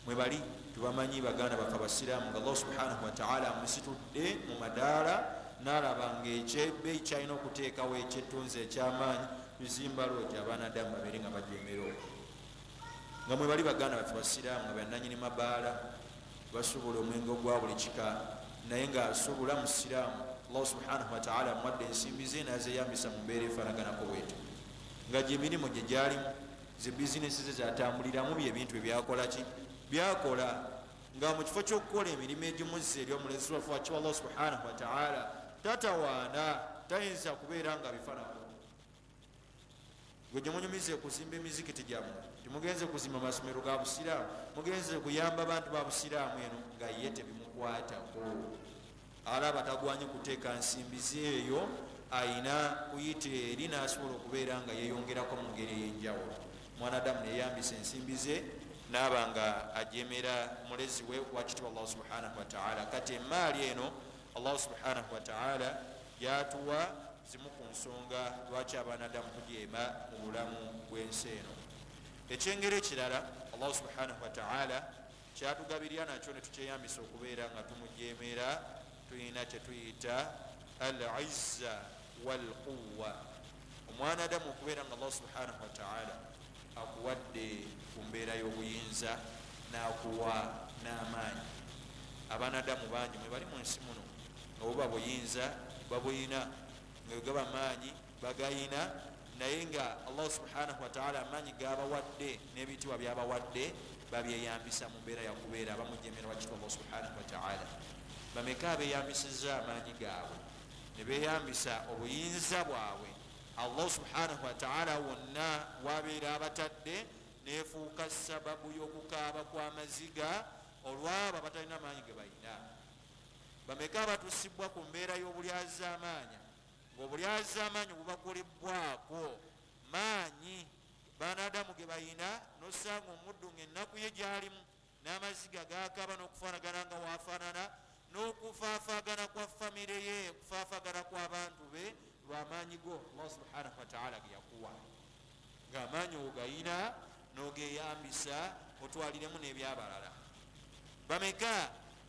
A: Mwebali tubamanyi baganda baffe abasiraamu nga Allah subhanahu wataala amusitudde mu madaala, nalaba nga ekyebbeeyi kyalina okuteekawo ekyettunzi ekyamaanyi bizimba loogi, abaana adamu babeere nga bajemera okwo. Nga mwebali baganda baffe basiraamu nga bananyini mabaala, basobola omwenge ogwa buli kika, naye ngaasuubula musiraamu. Allah subhanahu wataala amuwadde ensimbi ze nazeyambisa mu mbeera efaanaganako bwetyo, nga gyemirimu gye gyalimu, ze bizinesi ze zatambuliramu, byebintu ebyakolaki byakola, nga mu kifo ky'okukola emirimu egimuzza eri Omulezi waffe wakiwa Allah subhanahu wataala, tatawaana, tayinza kubeera nga bifanako. Gwe gyemunyumiza okuzimba emizikiti gyammwe, timugenze kuzimba masomero ga busiraamu, mugenze kuyamba bantu ba busiraamu eno, nga ye tebimukwatako. Alaba tagwanye kuteeka nsimbi zeeyo, ayina kuyita eri nasobola okubeera nga yeyongerako mu ngeri ey'enjawulo. Mwana adamu neyeyambisa ensimbi ze naaba nga ajemera Mulezi we wakitibwa Allah subhanahu wataala. Kati emaali eno Allah subhanahu wataala yatuwa, zimu ku nsonga lwaki abaana adamu tujeema mu bulamu bw'ensi eno. Ekyengero ekirala Allah subhanahu wataala kyatugabirira nakyo ne tukyeyambisa okubeera nga tumujemera, tulina kyetuyita al izza walquwa. Omwana adamu okubeera nga Allah subhanahu wataala akuwadde ku mbeera y'obuyinza n'akuwa n'amaanyi. Abaana adamu bangi mwe bali mu nsi muno nga buba buyinza babuyina, nga gaba maanyi bagayina, naye nga Allah subhanahu wataala amaanyi gabawadde n'ebitiibwa byabawadde babyeyambisa mu mbeera yakubeera abamujemera wakitwa Allah subhanahu wataala. Bameka abeyambisiza amaanyi gaabwe ne beyambisa obuyinza bwabwe, Allah subhanahu wataala wonna wabeera abatadde nefuuka sababu y'okukaaba kw'amaziga olwabo abatalina maanyi ge balina? Bameka abatusibwa ku mbeera y'obulyazaamaanya, ngaobulyazaamaanyi bubakolebwako maanyi baana adamu ge balina, nosanga omuddu nga ennaku ye gyalimu n'amaziga gakaba n'okufaanagana nga wafaanana? N'okufaafaagana kwa famire ye, okufaafagana kw'abantu be, lwamaanyi go Allah subhanahu wataala ge yakuwa, ng'amaanyi ogayina n'ogeyambisa, otwaliremu n'ebyabalala. Bameka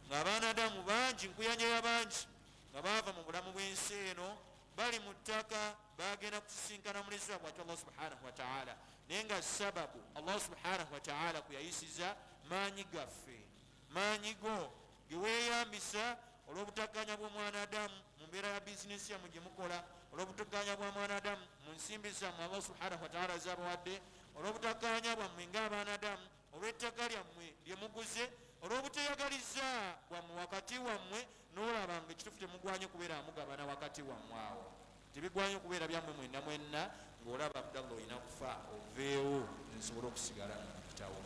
A: ng'abaana adamu bangi, nkuyanja ya bangi nga baava mu bulamu bw'ensi eno, bali mu ttaka, bagenda kusisinkana mulezi wabwe ati Allah subhanahu wataala, naye nga sababu Allah subhanahu wataala kuyayisiza maanyi gaffe, maanyi go geweyambisa, olw'obutakkanya bw'omwana adamu mu mbeera ya bizinesi yammwe gye mukola, olw'obutakkanya bwa mwana adamu mu nsimbi zammwe Allah subhanahu wataala zabawadde, olw'obutakkanya bwammwe ng'abaana adamu, olw'ettaka lyammwe lye muguze, olw'obuteyagaliza bwammwe wakati wammwe, n'olaba nga ekituufu temugwanye kubeera mugabana wakati wammwe awo, tebigwanye okubeera byammwe mwenna mwenna, ng'olaba Abdallah olina kufa oveewo nsobole okusigala nga mpitawo,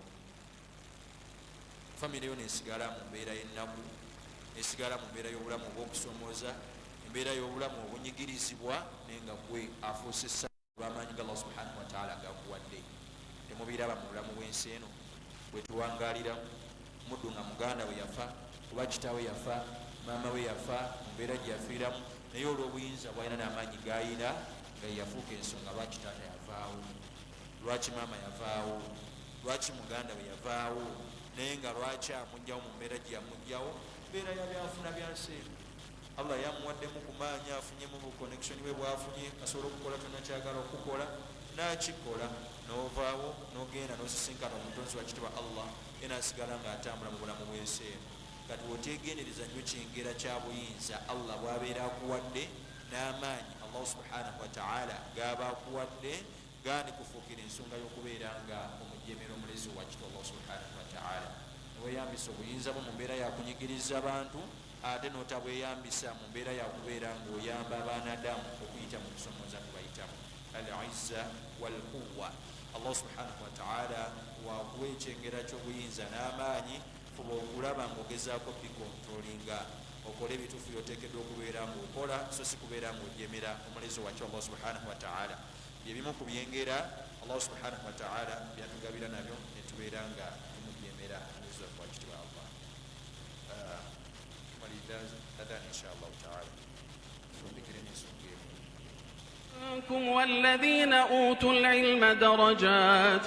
A: famire yo nesigala mu mbeera y'ennaku, nesigala mu mbeera y'obulamu obw'okusomooza, embeera y'obulamu obunyigirizibwa, naye nga gwe afuuse lwamaanyi ga Allah subhanahu wataala gakuwadde. Temubiraba mu bulamu bw'ensi eno bwetuwangaliramu? Muddu nga muganda we yafa, oba kitaawe yafa, maama we yafa, mu mbeera gye yafiiramu, naye olw'obuyinza bwalina n'amaanyi gayina, nga yeyafuuka ensonga lwaki taata yavaawo, lwaki maama yavaawo, lwaki muganda we yavaawo, naye nga lwaki amugjawo mu mbeera gye yamugjawo, mbeera yabyafuna byansi eno. Allah yamuwaddemu ku maanyi, afunyemu bu connection bwe bwafunye, asobola okukola kyonna kyagala okukola nakikola, novaawo nogenda nosisinkana omutonzi wa kitibwa Allah, ye nasigala nga atambula mu bulamu bwensi eno. Kati wotegendereza nnyo kyengera kya buyinza Allah bwabeera akuwadde n'amaanyi Allah subhanahu wataala gaba akuwadde, gandikufuukira ensonga y'okubeera nga omujemera omulezi wa kitibwa Allah subhanahu wataala, neweyambisa obuyinza bwo mu mbeera yakunyigiriza bantu, ate notabweyambisa mu mbeera yakubeera ngaoyamba abaana adamu okuyita mu kusomooza kubayitamu. Al izza walquwa, Allah subhanahu wataala wakuwa ekyengera ky'obuyinza n'amaanyi, fuba okulaba ngaogezaako bikontrolinga, okole ebituufu byoteekeddwa okubeera ngaokola, so si kubeera ngaojemera omulezi wakyo Allah subhanahu wataala. Byebimu ku byengera Allah subhanahu wataala byatugabira nabyo netubeera nga tumujemera omulezi waffe wakitibwa Allah. Tumaliriza adhan insha allahu taala, tufundikire n'ensonga emu.
B: منكم والذين أوتوا العلم درجات.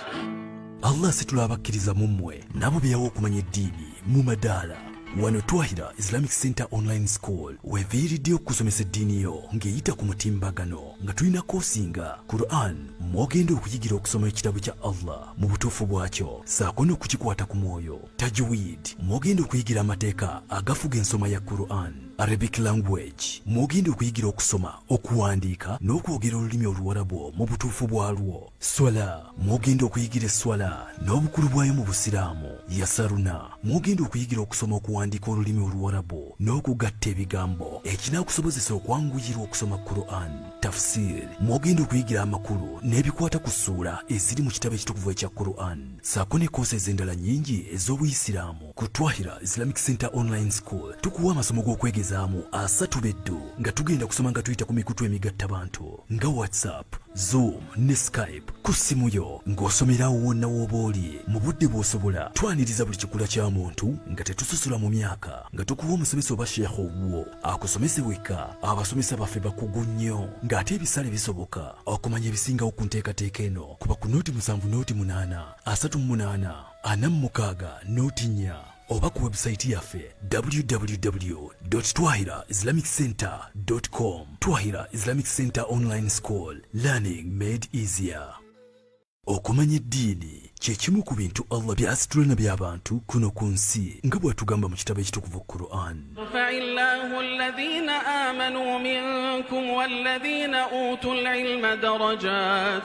C: Allah asitula abakkiriza mu mmwe n'abo be yawa okumanya eddiini mu madaala. Wano Twahira Islamic Center Online School weviiriddeyo okukusomesa eddiini yo ng'eyita ku mutimbagano, nga tulina koosi nga Quran, mw'ogenda okuyigira okusoma ekitabo kya Allah mu butuufu bwakyo ssaako n'okukikwata ku mwoyo, Tajwid, mw'ogenda okuyigira amateeka agafuga ensoma ya Quran, Arabic language, mw'ogenda okuyigira okusoma, okuwandiika n'okwogera olulimi Oluwarabu mu butuufu bwalwo, Swala, mw'ogenda okuyigira esswala n'obukulu bwayo mu Busiraamu, Yasaruna, mw'ogenda okuyigira okusoma, okuwandiika olulimi Oluwarabu n'okugatta ebigambo ekinaakusobozesa okwanguyirwa okusoma Quran, Tafsir, mw'ogenda okuyigira amakulu n'ebikwata ku ssuula eziri mu kitabo ekitukuvu ekya Quran, ssaako ne koosi ez'endala nnyingi ez'Obuyisiraamu. Ku Twahira Islamic Center Online School tukuwa amasomo g'okwegezaamu 30 beddu, nga tugenda kusoma nga tuyita ku mikutu emigatta bantu nga WhatsApp, Zoom ne Skype ku ssimu yo, ng'osomerawo wonna w'oba oli mu budde bw'osobola. Twaniriza buli kikula kya muntu nga tetusosola mu myaka, nga tukuwa omusomesa oba sheekha owuwo akusomese wekka. Abasomesa baffe bakugu nnyo ng'ate ebisale bisoboka. Okumanya ebisingawo ku nteekateeka eno, kuba ku 0 7 0 8 38 46 0 4 oba ku webusayiti yaffe www twahira islamic center com. Twahira Islamic Center Online School, learning made easier. Okumanya eddiini kye kimu ku bintu Allah by'asitula nabyo abantu kuno ku nsi, nga bw'atugamba mu kitabo ekitukuvu Quran.
B: يرفع الله الذين آمنوا منكم والذين أوتوا العلم درجات.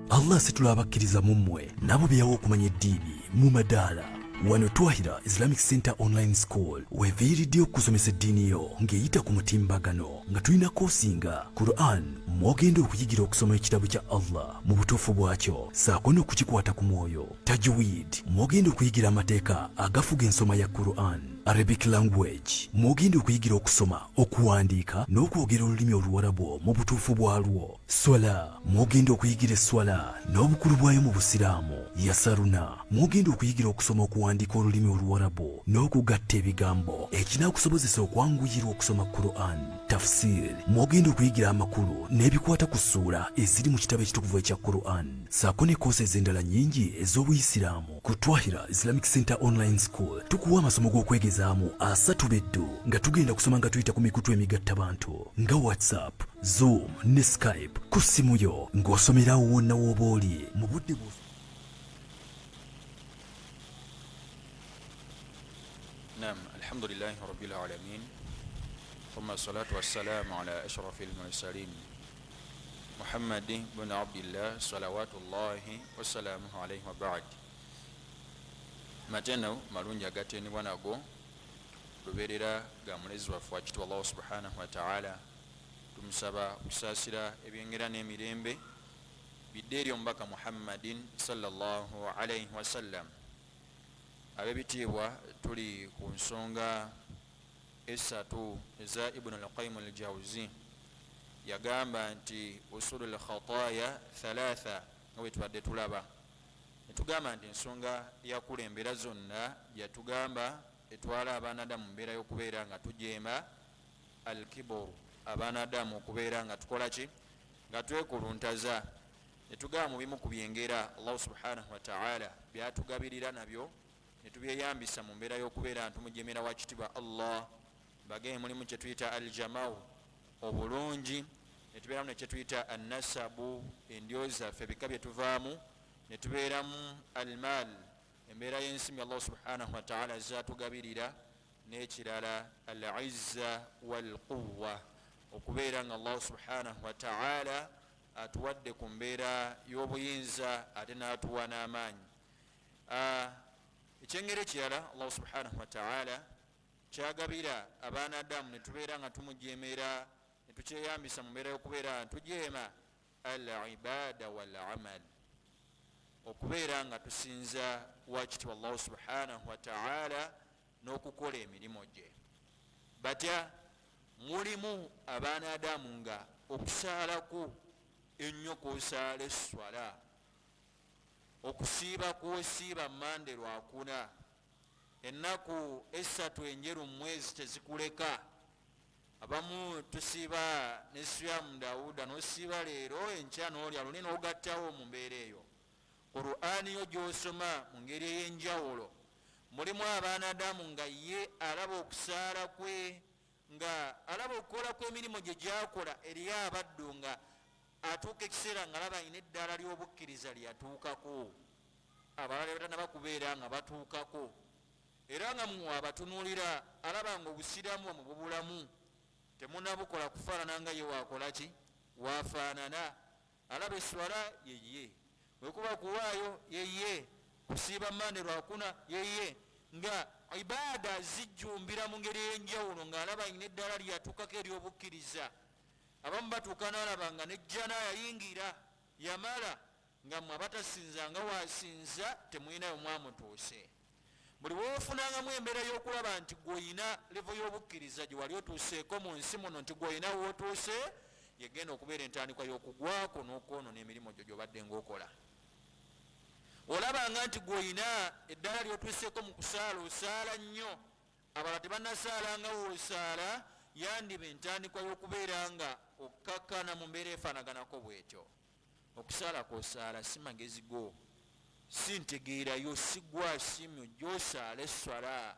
C: Allah asitula abakkiriza mu mmwe n'abo be yawa okumanya eddiini mu madaala. Wano Twahira Islamic Center Online School weviiriddeyo okukusomesa eddiini yo ng'eyita ku mutimbagano, nga tulina koosi nga Quran, mw'ogenda okuyigira okusoma ekitabo kya Allah mu butuufu bwakyo ssaako n'okukikwata ku mwoyo, Tajwid, mw'ogenda okuyigira amateeka agafuga ensoma ya Quran. Arabic language mw'ogenda okuyigira okusoma, okuwandiika n'okwogera olulimi Oluwarabu mu butuufu bwalwo. Swala mw'ogenda okuyigira esswala n'obukulu bwayo mu Busiraamu. Yasaruna mw'ogenda okuyigira okusoma okuwandiika olulimi Oluwarabu n'okugatta ebigambo ekinaakusobozesa okwanguyirwa okusoma Quran. Tafsir mw'ogenda okuyigira amakulu n'ebikwata ku ssuula eziri mu kitabo ekitukuvu ekya Quran ssaako ne koosi ez'endala nnyingi ez'Obuyisiraamu. Ku Twahira Islamic Center Online School tukuwa amasomo g'okwegezaamu asatu beddu nga tugenda kusoma nga tuyita ku mikutu emigattabantu nga WhatsApp, Zoom ne Skype ku ssimu yo ng'osomerawo wonna w'oba oli mu budde bw'os
A: Naam, alhamdulillahi rabbil alamin thumma salatu wassalamu ala ashrafil mursalin Muhammadi bun Abdillah salawatullahi wasalamuhu alaihi wabaad. Mateno malungi agatendebwa nago lubeerera ga mulezi waffe wakitibwa Allahu subhanahu wataala. Tumusaba okusaasira ebyengera n'emirembe bidde eri omubaka Muhammadin sallallahu alaihi wasallam. Ab'ebitiibwa, tuli ku nsonga esatu eza Ibunu Alqaimu Aljauzi. Yagamba nti usulu lkhataya thalatha, nga bwe tubadde tulaba netugamba nti ensonga yakulembera zonna yatugamba etwala abaana adamu mu mbeera y'okubeera nga tujeema, alkiboru, abaana adamu okubeera nga tukola ki? Nga twekuluntaza. Netugamba mu bimu ku byengera Allahu subhanahu wataala byatugabirira nabyo netubyeyambisa mu mbeera y'okubeera nga tumujemera wakitibwa Allah, bagee mulimu kyetuyita aljamau, obulungi, netubeeramu nekyetuyita annasabu, endyo zaffe, ebika byetuvaamu, netubeeramu almal, embeera y'ensimbi Allah subhanahu wataala zatugabirira, n'ekirala al izza walquwa, okubeera nga Allah subhanahu wataala atuwadde ku mbeera y'obuyinza ate n'atuwa n'amaanyi. Ekyengera ekirala Allah subhanahu wataala kyagabira abaana adamu netubeera nga tumujemera netukyeyambisa mu mbeera y'okubeera nga tujeema, al ibada wal amal, okubeera nga tusinza wakitibwa Allahu subhanahu wataala n'okukola emirimu gye. Batya? Mulimu abaana adamu nga okusaalaku ennyo kwosaala esswala, okusiiba kwosiiba mande lwakuna, ennaku esatu enjeru mu mwezi tezikuleka. Abamu tusiiba ne siyamu Dawuda, nosiiba leero enkya nolya luli nogattawo. Mu mbeera eyo Qur'ani yo gyosoma mu ngeri ey'enjawulo. Mulimu abaana adamu nga ye alaba okusaala kwe, nga alaba okukola kw'emirimu gye gyakola eri abaddu, nga atuuka ekiseera nga alaba alina eddaala ly'obukkiriza lyeyatuukako abalala batanaba kubeera nga batuukako, era nga mwe abatunuulira alaba nga obusiraamu bwamwe bubulamu, temunabukola kufaanana nga ye wakolaki wafaanana. Alaba eswala yeye, wekuba kuwaayo yeye, kusiiba mande lwakuna yeye, nga ibaada zijjumbira mu ngeri ey'enjawulo, ng'alaba alina eddaala lyeyatuukako ery'obukkiriza. Abamu batuuka n'alaba nga nejjana yayingira yamala, nga mwe abatasinza nga wasinza temulinayo mwamutuuse. Buli wofunangamu embeera y'okulaba nti gweolina levo y'obukkiriza gye wali otuuseeko mu nsi muno, nti gweolina wootuuse, yegenda okubeera entandikwa y'okugwako n'okwonona emirimu gyo gyobadde ngaokola. Olabanga nti gweolina eddaala lyotuuseeko mu kusaala, osaala nnyo, abalala tebanasaala nga woosaala, yandiba entandikwa y'okubeera nga okkakkana mu mbeera efaanaganako bwetyo. Okusaala kwosaala si magezi go, si ntegeerayo, si gwa simyo gyosaala esswala.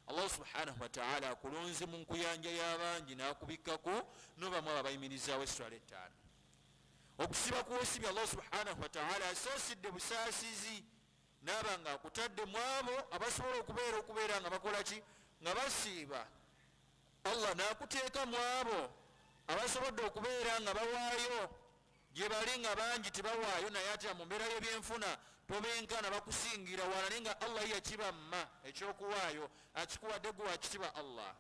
A: Allah subhanahu wataala akulonze mu nkuyanja y'abangi n'akubikkako nobamu abo abayimirizaawo esswala ettaano. Okusiba kwosibye, Allah subhanahu wataala asaasidde busaasizi naaba nga akutadde mu abo abasobola okubeera nga bakola ki? Nga basiiba. Allah n'akuteeka mu abo abasobodde okubeera nga bawaayo gye bali nga bangi tebawaayo, naye ate mu mbeera y'ebyenfuna tobenkana, bakusingira wala, naye nga Allah ye yakibamma ekyokuwaayo, akikuwadde gwe wakitiba Allah.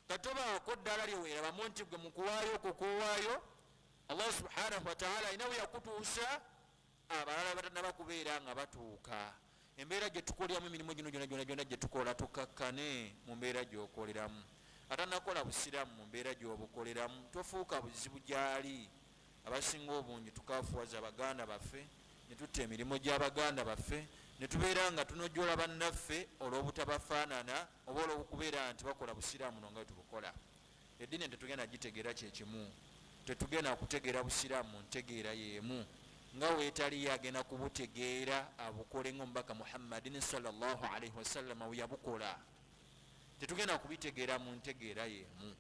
A: Katobaako ddala lyeweerabamu nti gwe mukuwaayo okwo kwowaayo Allah subhanahu wataala alina we yakutuusa abalala batanaba kubeera nga batuuka. Embeera gyetukoleramu emirimu gino gyona gyona gyona gyetukola, tukakkane mu mbeera gyokoleramu. Atanakola busiraamu mu mbeera gyobukoleramu, tofuuka buzibu gyali. Abasinga obungi tukafuwaza baganda baffe, netutta emirimu gy'abaganda baffe, netubeera nga tunojola bannaffe olw'obutabafaanana oba olwokubeera nti bakola busiraamu no nga bwetubukola. Eddiini tetugenda gitegeera kyekimu, tetugenda kutegeera busiraamu mu ntegeera yeemu nga weetaliyo agenda kubutegeera abukole ngaomubaka Muhammadin sallallahu alaihi wasallama weyabukola. Tetugenda kubitegeera mu ntegeera yeemu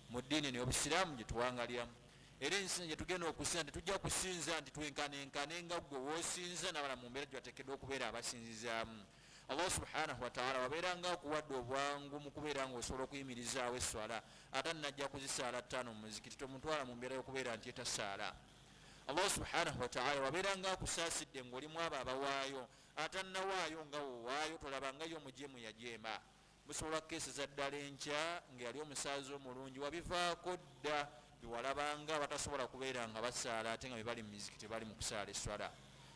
A: mu ddiini eno y'obusiraamu gyetuwangaliramu. Era ensinza gyetugenda okusinza, tetujja kusinza nti twenkanaenkane nga gwe woosinza nabala mu mbeera gyebateekeddwa okubeera abasinzizaamu. Allah subhanahu wataala wabeera nga akuwadde obwangu mu kubeera nga osobola okuyimirizaawo esswala, ate najja kuzisaala ttaano mu muzikiti, tomutwala mu mbeera y'okubeera nti etasaala. Allah subhanahu wataala wabeera nga akusaasidde ngaolimu abo abawaayo, atannawaayo nga wowaayo, tolabangayo omujeemu yajeema. Busobola kukeeseza ddala enkya nga yali omusaazi omulungi, wabivaako dda biwalabanga batasobola kubeera nga basaala ate nga bebali mu mizikiti bali mu kusaala esswala.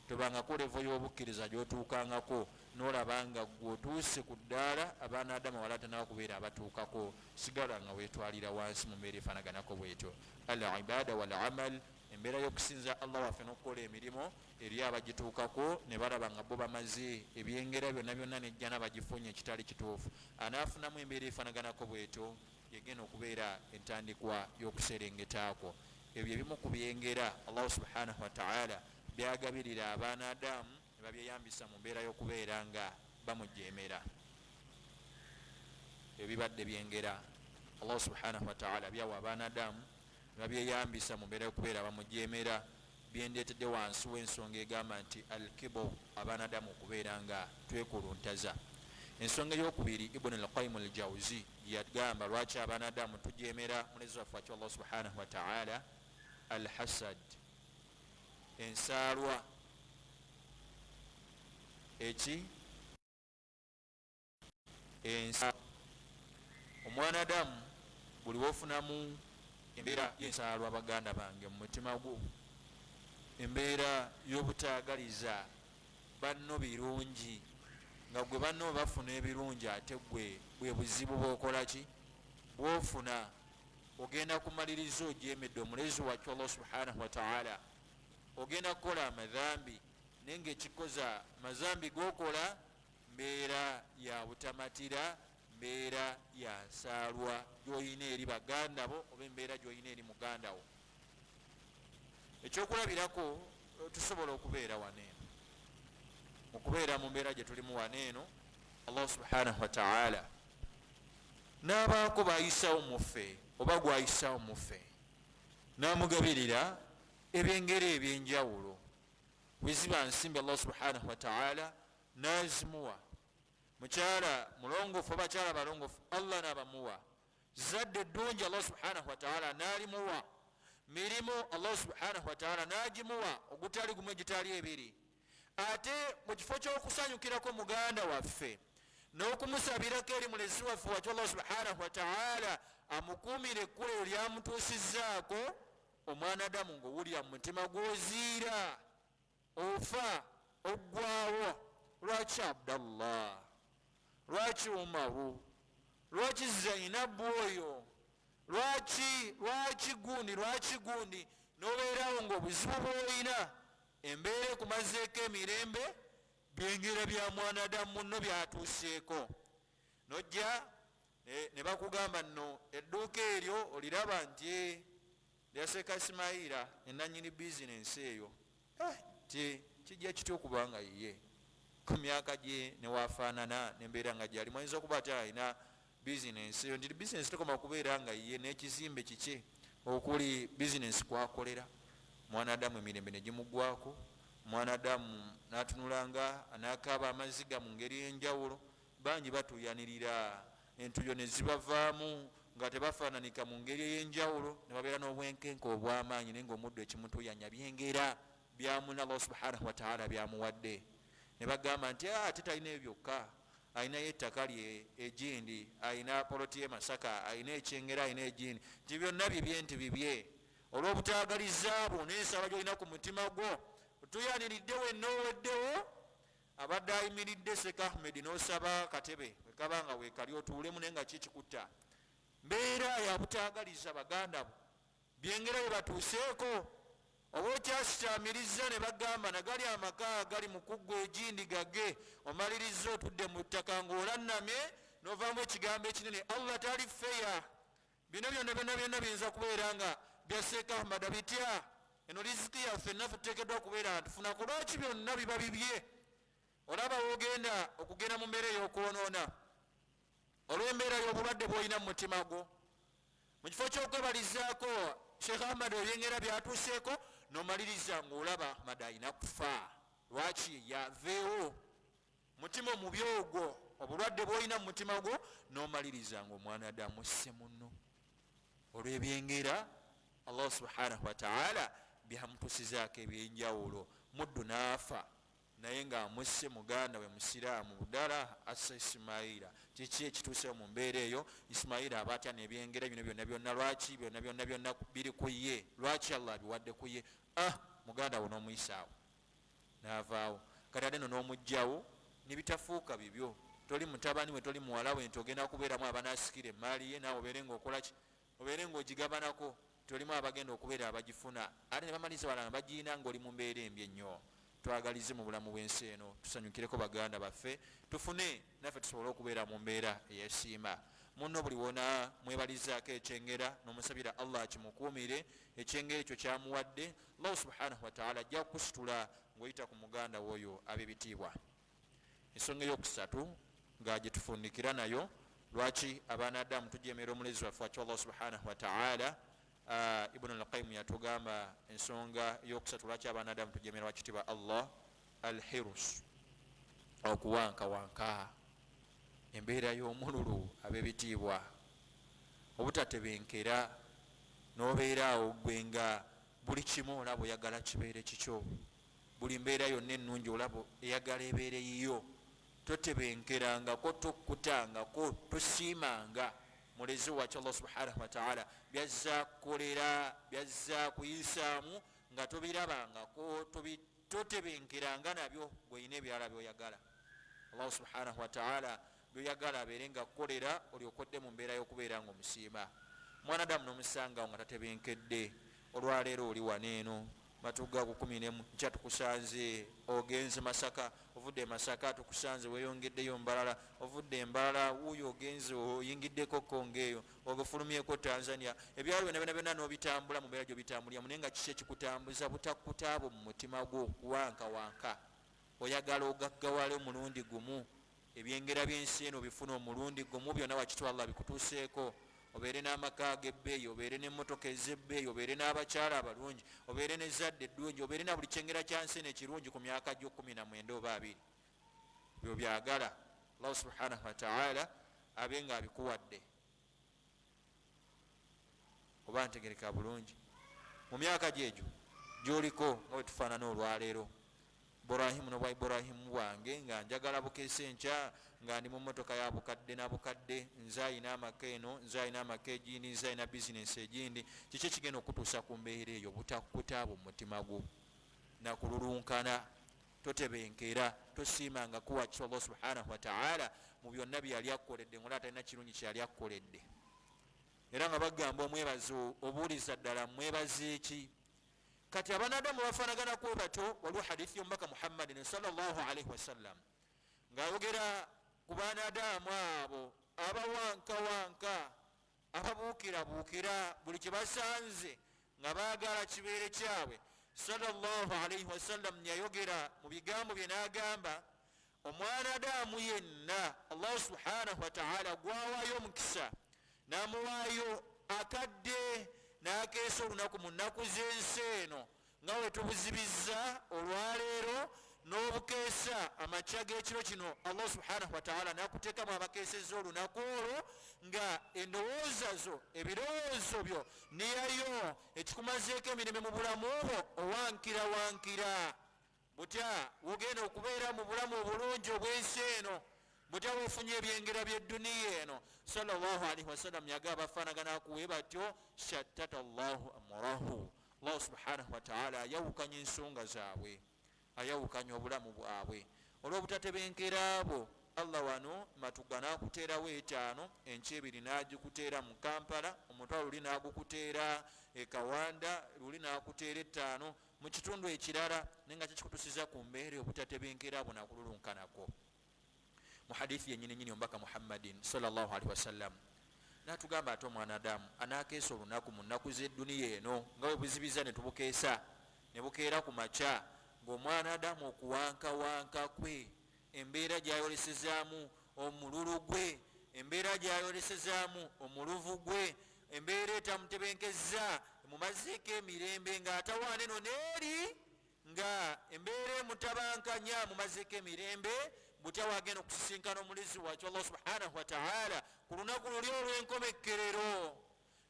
A: Tobangako levo y'obukkiriza gyotuukangako nolaba nga gwe otuuse ku ddaala abaana Adamu wala tanaba kubeera abatuukako. Sigala nga weetwalira wansi mu mbeera efaanaganako bwetyo. Al ibada wal amal, embeera y'okusinza Allah waffe n'okukola emirimu, eri abagituukako ne balaba nga bo bamaze ebyengera byonna byonna nejjana bagifunye ekitali kituufu, anaafunamu embeera efaanaganako bwetyo yegenda okubeera entandikwa y'okuserengetaako. Ebyo ebimu ku byengera Allahu subhanahu wataala byagabirira abaana Adamu ne babyeyambisa mu mbeera y'okubeera nga bamujeemera. Ebibadde byengera Allahu subhanahu wataala byawa abaana Adamu ne babyeyambisa mu mbeera y'okubeera bamujeemera, byendeetedde wansi w'ensonga egamba nti alkibo, abaana Adamu okubeera nga twekuluntaza. Ensonga eyokubiri Ibuni Alqaimu Aljauzi yagamba lwaki abaana Adamu tujeemera mulezi waffe waki Allah subhanahu wataala, alhasad, ensaalwa. Eki ensa omwana Adamu buli wofunamu embeera y'ensaalwa, baganda bange, mu mutima gwo, embeera y'obutaagaliza banno birungi, nga gwe banno bafuna ebirungi ate gwe bwe buzibu bwokolaki bwofuna, ogenda kumaliriza ojeemedde omulezi wakyo Allah subhanahu wataala. Ogenda kukola amadhambi, naye ngaekikoza mazambi gokola mbeera ya butamatira, mbeera ya nsaalwa gyoyina eri baganda bo oba embeera gyoyina eri muganda wo. Ekyokulabirako, tusobola okubeera wano eno, mukubeera mu mbeera gye tulimu wano eno, Allah subhanahu wataala n'abaako bayisawo muffe oba gwayisawo muffe n'amugabirira ebyengera ebyenjawulo. Bweziba nsimbi, Allah subhanahu wataala n'azimuwa. Mukyala mulongofu, abakyala balongofu, Allah n'abamuwa. Zadde eddungi, Allah subhanahu wataala n'alimuwa. Mirimu, Allah subhanahu wataala n'agimuwa, ogutali gumu egitali ebiri. Ate mu kifo ky'okusanyukirako muganda waffe n'okumusabirako eri mulezi waffe wakyo Allah subhanahu wataala amukuumire ekkula eryo lyamutuusizzaako, omwana Adamu ngaowulira mu mutima gwoziira, ofa oggwawo. Lwaki Abdallah? Lwaki Umaru? Lwaki Zainabu oyo? Lwaki, lwaki gundi, lwaki gundi? Nobeerawo ngaobuzibu bwoyina, embeera ekumazeeko emirembe, byengera bya mwana Adamu munno byatuuseeko. Nojja ne bakugamba nno edduuka eryo oliraba nti lyaseeka Isimaila enanyini bizinensi eyo, ti kijja kitya okuba nga yiye ku myaka gye newafaanana nembeera nga gyalimu? Ayinza okuba ate alina bizinensi eyo, nti bizinensi tekoma kubeera nga yiye, n'ekizimbe kike okuli bizinensi kwakolera. Mwana Adamu emirembe negimugwako, mwana Adamu natunulanga nakaaba amaziga mu ngeri enjawulo. Bangi batuyanirira entuyo nezibavaamu nga tebafaananika mu ngeri ey'enjawulo, ne babeera n'obwenkenke obw'amaanyi, naye ngaomuddu ekimutuyanya byengera byamuna Allah subhanahu wataala byamuwadde. Ne bagamba nti ate talina ebyo byokka, alinayo ettaka lye egindi, alina poloti ye Masaka, alina ekyengera, alina egindi, nti byonna bibye, nti bibye. Olw'obutaagalizaabwo n'ensaba gyolina ku mutima gwo, tuyaniridde wenna oweddewo. Abadde ayimiridde Sheikh Ahmed n'osaba akatebe wekaba nga weekali otuulemu, naye nga ki kikutta? Mbeera yabutaagaliza baganda bo byengera bye batuuseeko, oba okyasikyamiriza ne bagamba nagali amaka agali mu kuggwa egindi gage, omaliriza otudde mu ttaka ng'olannamye n'ovaamu ekigambo ekinene, Allah tali feya. Bino byonna byonna byonna biyinza kubeera nga bya Sheikh Ahmad bitya? Eno riziki yaffe naffe tuteekeddwa okubeera nga tufuna, ku lwaki byonna biba bibye? Olaba wogenda okugenda mu mbeera ey'okwonoona olw'embeera y'obulwadde bw'olina mu mutima gwo, mu kifo ky'okwebalizaako Sheikh Ahmad ebyengera byatuuseeko, n'omaliriza ng'olaba Ahmad alina kufa. Lwaki yaveewo? Mutima omubi ogwo, obulwadde bw'olina mu mutima gwo, n'omaliriza ng'omwana adamusse munno olw'ebyengera Allah subhanahu wataala byamutusizaako ebyenjawulo. Muddu n'afa naye ng'amusse muganda we musiraamu ddala assa Isimaila. Kiki ekituusewo mu mbeera eyo? Isimaila aba atya n'ebyengera bino byonna byonna? Lwaki byonna byonna byonna biri ku ye? Lwaki Allah abiwadde ku ye? Muganda wo n'omuyisaawo n'avaawo, kati ate no n'omugjawo nebitafuuka bibyo. Toli mutabani we, toli muwala we nti ogenda kubeeramu abanaasikira emaali ye, naawe obeere ng'okolaki, obeere ng'ogigabanako. Tolimu abagenda okubeera abagifuna, ate ne bamaliriza balanga bagiina ng'oli mu mbeera embi ennyo. Twagalize mu bulamu bw'ensi eno, tusanyukireko baganda baffe, tufune naffe tusobole okubeera mu mbeera eyesiima. Munno buli wona mwebalizaako ekyengera n'omusabira Allah akimukuumire ekyengera ekyo kyamuwadde. Allah subhanahu wataala ajja kukusitula ng'oyita ku muganda w'oyo ab'ebitiibwa. Ensonga eyokusatu nga gye tufundikira nayo, lwaki abaana adamu tujemera omulezi waffe wakyo Allah subhanahu wataala, Ibunu Alqayimu yatugamba ensonga eyokusatu lwaki abaana adamu tujemera wakitiibwa Allah: alhirus, okuwankawanka, embeera y'omululu ab'ebitiibwa, obutatebenkera n'obeera awo gwe nga buli kimu olaba oyagala kibeere kikyo, buli mbeera yonna ennungi olaba eyagala ebeere yiyo. Totebenkerangako, tokkutangako, tosiimanga mulezi wakyo Allah subhanahu wataala byazza kukolera, byazza kuyisaamu nga tobirabangako, totebenkeranga nabyo. Gweolina ebirala byoyagala, Allah subhanahu wataala byoyagala abeere nga kukolera, olyokodde mu mbeera y'okubeera nga omusiima. Mwana adamu n'omusangawo nga tatebenkedde. Olwaleero oli wano eno matuga ku 11, nkya tukusanze ogenze Masaka, ovudde e Masaka tukusanze weyongeddeyo Mbalala, ovudde Embalala wuuyo ogenze oyingiddeko Kongo eyo, ogafulumyeko Tanzania, ebyalo byonna byonna byonna n'obitambula mu mbeera gy'obitambuliramu, naye nga kiki ekikutambuza? Butakutaabo mu mutima gwo, kuwankawanka. Oyagala ogaggawale omulundi gumu, ebyengera by'ensi eno obifuna omulundi gumu, byonna wakitwa Allah bikutuuseeko, obeere n'amaka ag'ebbeeyi, obeere n'emmotoka ez'ebbeeyi, obeere n'abakyala abalungi, obeere n'ezzadde eddungi, obeere na buli kyengera kya nsi eno ekirungi ku myaka gyo 19 oba 20, byo byagala Allah subhanahu wataala abe nga abikuwadde. Oba ntegereka bulungi, mu myaka gyegyo gyoliko nga bwe tufaanana olwaleero, Ibrahimu n'obwa Ibrahimu bwange nga njagala bukeesa enkya nga ndi mu mmotoka ya bukadde na bukadde, nze ayina amaka eno, nze ayina amaka egindi, nze ayina bizinensi egindi. Kiki ekigenda okutuusa ku mbeera eyo? Butakutaabo mu mutima gwo nakululunkana. Totebenkera, tosiimanga kuwa kisa Allah subhanahu wataala mu byonna bye yali akukoledde, ngaola atalina kirungi kyeyali akukoledde. Era nga bagamba omwebazi, obuuliza ddala mwebaze ki? Kati abanadamu bafaanagana kwe batyo. Waliwo hadithi y'omubaka Muhammadin sallallahu alaihi wasallam ng'ayogera ku baanadamu abo abawankawanka, ababuukirabuukira buli kye basanze nga baagala kibeere kyabwe. Sallallahu alaihi wasallam yayogera mu bigambo bye n'agamba, omwanadamu yenna Allah subhanahu wataala gwawayo omukisa n'amuwaayo akadde n'akeesa olunaku mu nnaku z'ensi eno nga we tubuzibizza olwaleero, n'obukeesa amakya g'ekiro kino, Allah subhanahu wataala n'akuteekamu abakeesezza olunaku olwo, nga endowooza zo, ebirowoozo byo, niyayo ekikumazeeko emirembe mu bulamu bwo, owankira wankira butya wogenda okubeera mu bulamu obulungi obw'ensi eno, butya bwofunye ebyengera by'edduniya eno. Sallallahu alaihi wasallam yagamba bafaanagana kuwe batyo, shattata Llahu amurahu, Allah subhanahu wataala ayawukanya ensonga zaabwe, ayawukanya obulamu bwabwe. Olw'obutatebenkera bwo, Allah wano Matuga n'akuteerawo 5, enkya 2 n'agikuteera mu Kampala, omutwalo luli n'agukuteera e Kawanda, luli n'akuteera 5 mu kitundu ekirala, naye nga kikikutusiza ku mbeera obutatebenkera bwo nakululunkanako. Mu hadithi yennyini nnyini omubaka Muhammadin sallallahu alaihi wasallam n'atugamba ate omwana Adamu anaakeesa olunaku mu nnaku z'edduniya eno nga bwe buzibiza ne tubukeesa ne bukeera ku makya, ng'omwana Adamu okuwankawanka kwe, embeera gy'ayolesezaamu omululu gwe, embeera gy'ayolesezaamu omuluvu gwe, embeera etamutebenkezza emumazeeko emirembe ng'atawaana eno n'eri, nga embeera emutabankanya mumazeeko emirembe, butya wagenda okusisinkana omulezi wakyo Allah subhanahu wa ta'ala ku lunaku luli olw'enkomekkerero.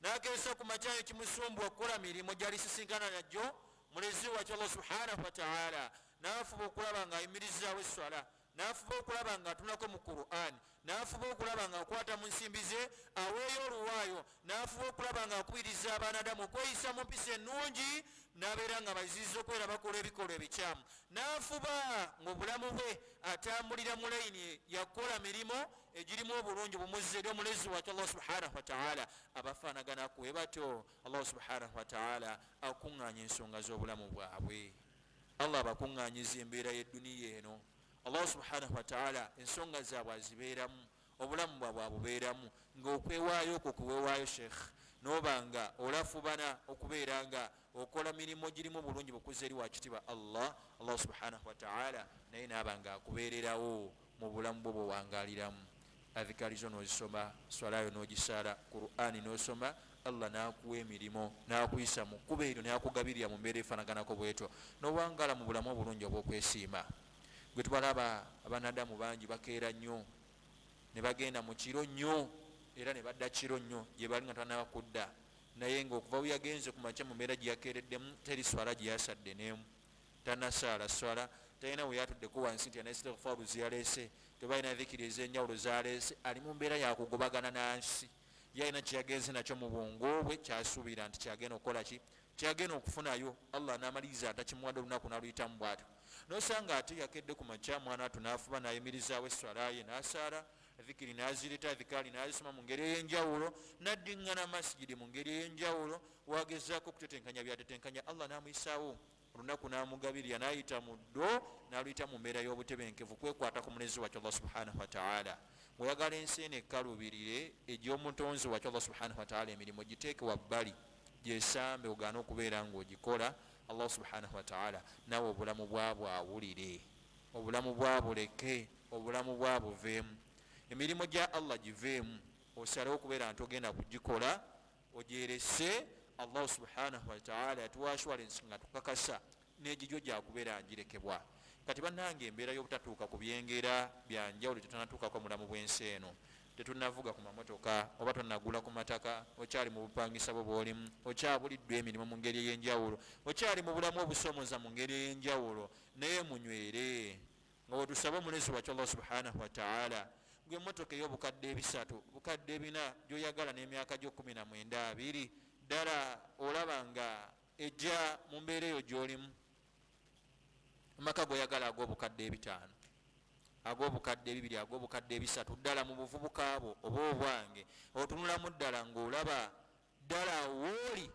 A: N'akeesa ku makya ekimusumbwa okukola mirimu gy'alisisinkana nagyo mulezi wakyo Allah subhanahu wa ta'ala, n'afuba okulaba ng'ayimirizaawo esswala, n'afuba okulaba ng'atunako mu Qur'an, n'afuba okulaba ng'akwata mu nsimbi ze aweeyo oluwaayo, n'afuba okulaba ng'akubiriza abaana okweyisa mu mpisa ennungi, n'abeera nga baziyiza okubeera bakola ebikolwa ebikyamu, n'afuba ng'obulamu bwe atambulira mu layini yakukola mirimu egirimu obulungi bumuzza eri omulezi wakyo Allah subhanahu wa ta'ala. Abafaanagana kwe batyo Allah subhanahu wa ta'ala akuŋŋaanya ensonga z'obulamu bwabwe. Allah abakuŋŋaanyiza embeera y'edduniya eno. Allah subhanahu wa ta'ala ensonga zaabwe azibeeramu, obulamu bwabwe abubeeramu, ng'okwewaayo okwo kuweewaayo Sheikh, n'oba nga olafubana okubeera nga okola mirimu girimu bulungi bukuza eri wakitiibwa Allah, Allah subhanahu wa ta'ala naye n'aba nga akubeererawo mu bulamu bwo bw'owangaaliramu. Adhikari zo n'ozisoma, swalayo n'ogisaala, Qur'ani n'osoma, Allah n'akuwa emirimu, n'akuyisa mu kkubo eryo, n'akugabirira mu mbeera efaanaganako bwetyo, n'owangaala mu bulamu obulungi obw'okwesiima. Gwe tubalaba abanadamu bangi bakeera nnyo ne bagenda mu kiro nnyo era ne badda kiro nnyo gye bali nga tannaba kudda, naye ng'okuva bwe yagenze ku makya mu mbeera gye yakeereddemu teri swala gye yasadde n'emu, tannasaala swala, talina we yatuddeko wansi nti alina istighfaaru ze yaleese, tebalina dhikiri ez'enjawulo z'aleese, ali mu mbeera yakugobagana nansi. Ye alina kye yagenze nakyo mu bwongo bwe kyasuubira nti kyagenda okukola ki, kyagenda okufunayo, Allah n'amaliriza atakimuwadde olunaku n'aluyitamu bw'atyo. N'osanga ate yakedde ku makya mwana attu n'afuba n'ayimirizaawo esswala ye n'asaala, dhikiri n'azireta, dhikaali n'azisoma mu ngeri ey'enjawulo, n'addiŋŋana masigidi mu ngeri ey'enjawulo, wagezaako okutetenkanya by'atetenkanya, Allah n'amuyisaawo olunaku n'amugabirira n'ayita mu ddo n'aluyita mu mbeera y'obutebenkevu kwekwata ku mulezi wakyo Allah subhanahu wa ta'ala. Bw'oyagala ensi eno ekkalubirire egy'omutonzi wakyo Allah subhanahu wa ta'ala, emirimu giteeke wabbali gyesambe ogaane okubeera ng'ogikola, Allah subhanahu wa ta'ala naawe obulamu bwabwe awulire, obulamu bwabuleke, obulamu bwabuveemu, emirimu gya Allah giveemu, osalewo okubeera nti ogenda kugikola ogyerese. Allah subhanahu wa ta'ala yatuwa assurance nga tukakasa n'egigyo gyakubeera ngirekebwa. Kati bannange embeera y'obutatuuka ku byengera byanjawulo tetunnatuukako mulamu bw'ensi eno, tetunnavuga ku mamotoka oba tonnagula ku mataka, okyali mu bupangisa bwo bw'olimu, okyabuliddwa emirimu mu ngeri ey'enjawulo, okyali mu bulamu obusoomoza mu ngeri ey'enjawulo, naye munywere nga wetusaba omulezi wakyo Allah subhanahu wa ta'ala. Gwe emmotoka ey'obukadde 3, bukadde 4 gy'oyagala n'emyaka gyo 19 20, ddala olaba nga ejja mu mbeera eyo gy'olimu. Amaka g'oyagala ag'obukadde 5, ag'obukadde 2, ag'obukadde 3, ddala mu buvubuka bwo oba obwange otunulamu ddala ng'olaba ddala wooli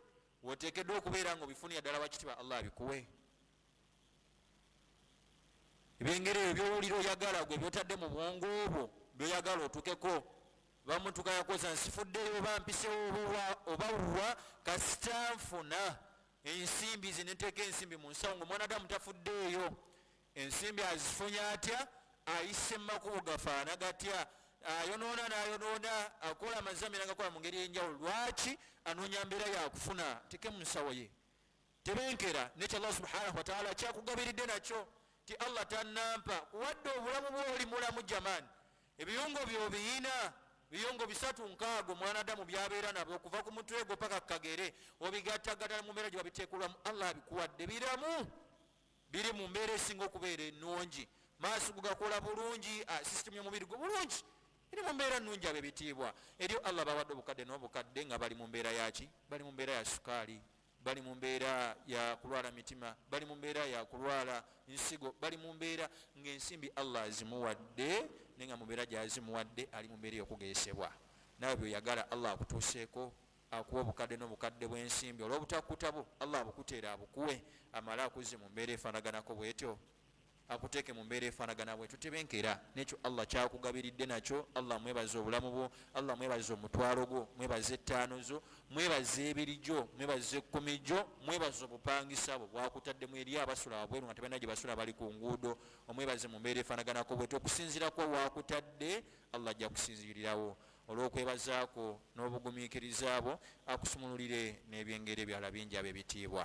A: woteekeddwa okubeera ng'obifunira ddala wakitiibwa Allah abikuwe. Ebyengeri ebyo by'owulira oyagala gwe by'otadde mu bwongo bwo by'oyagala otuukeko, bamutuka yakoza nsifuddeyo oba mpisewo oba wa, kasita nfuna ensimbi ze neteeka ensimbi mu nsawo ng'omwana Adamu tafuddeeyo. Ensimbi azifunye atya? Ayise mu makubo gafaana gatya? Ayonoona n'ayonoona, akola amazambi n'agakola mu ngeri ey'enjawulo. Lwaki? Anoonya mbeera yakufuna, teke mu nsawo ye. Tebenkera nekyo Allah subhanahu wa ta'ala kyakugabiridde nakyo ti Allah tannampa kuwadde obulamu bw'oli mulamu. Jamani, ebiyungo by'obiyina biyungo 360 omwana Adamu by'abeera nabyo okuva ku mutwe gwo paka ku kagere, obigattagatta mu mbeera gye babiteekulwamu. Allah abikuwadde biramu, biri mu mbeera esinga okubeera ennungi, maaso go gakola bulungi, sisitemu y'omubiri gwo bulungi, eri mu mbeera nnungi. Abo ebitiibwa eryo Allah bawadde obukadde n'obukadde nga bali mu mbeera yaki? Bali mu mbeera ya sukaali. Bali mu mbeera ya kulwala mitima, bali mu mbeera ya kulwala nsigo, bali mu mbeera ng'ensimbi Allah azimuwadde, naye nga mu mbeera gy'azimuwadde ali mu mbeera ey'okugezesebwa. Naawe byoyagala Allah akutuuseeko, akuwa obukadde n'obukadde bw'ensimbi, olw'obutakutabo Allah abukuteera abukuwe, amale akuzze mu mbeera efaanaganako bwetyo, akuteeke mu mbeera efaanagana bwetyo. Tebenkera n'ekyo Allah kyakugabiridde nakyo. Allah mwebaze obulamu bwo, Allah mwebaze omutwalo gwo, mwebaze ettaano zo, mwebaze ebiri gyo, mwebaze ekkumi gyo, mwebaze obupangisa bwo bwakutaddemu eri abasula wabweru nga tebalina gye basula, bali ku nguudo. Omwebaze mu mbeera efaanaganako bwetyo. Okusinziirako wakutadde, Allah ajja kusinziirirawo olw'okwebazaako n'obugumiikiriza bwo, akusumululire n'ebyengera ebyala bingi abo ebitiibwa.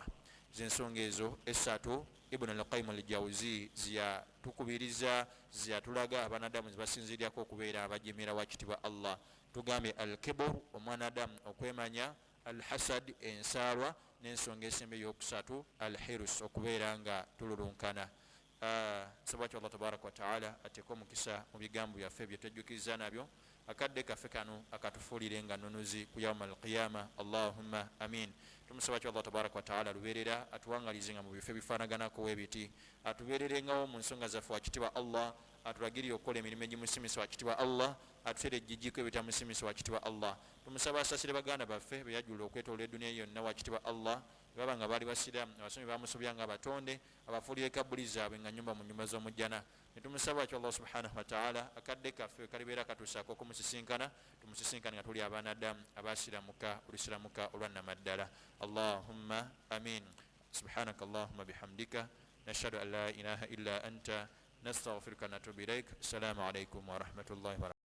A: Zensonga ezo esatu Ibn Alqaim Aljauzi ziyatukubiriza, ziyatulaga abanadamu zebasinzirirako okubeera abajemera wakitibwa Allah. Tugambye alkibur, omwanadamu okwemanya, alhasad, ensaalwa, n'ensonga esembe eyokusatu alhirus, okubeera nga tululunkana. Nsaba ki Allah tabaraka wataala ateeke omukisa mu bigambo byaffe byetwejjukiriza nabyo. Akadde kaffe kano akatufuulire nga nunuzi ku yauma alqiyama. Allahumma amin. Tumusaba ki Allah tabaraka wataala lubeerera atuwangalize nga mu bifo ebifaanaganako webiti, atubeererengawo mu nsonga zaffe wakitibwa Allah, atulagirire okukola emirimu egimusimisa wakitibwa Allah, atutere ejjijjiko ebitamusimisa wakitibwa Allah. Tumusaba asasire baganda baffe beyajjula okwetoola eduniya yonna wakitibwa Allah, baba nga baali basiraamu, abasomi bamusobya nga abatonde, abafuulire kabuli zaabwe nga nyumba mu nyumba z'omujjana. Netumusaba ki Allah subhanahu wataala akadde kaffe kalibeera katuusaako okumusisinkana, tumusisinkane nga tuli abaanadamu abasiramuka olusiramuka olwannamaddala. Allahumma amin. Subhanaka allahumma bihamdika, nashhadu an la ilaha illa anta, nastaghfiruka natubu ilaik. Assalamu alaikum warahmatullahi wabarakatuh.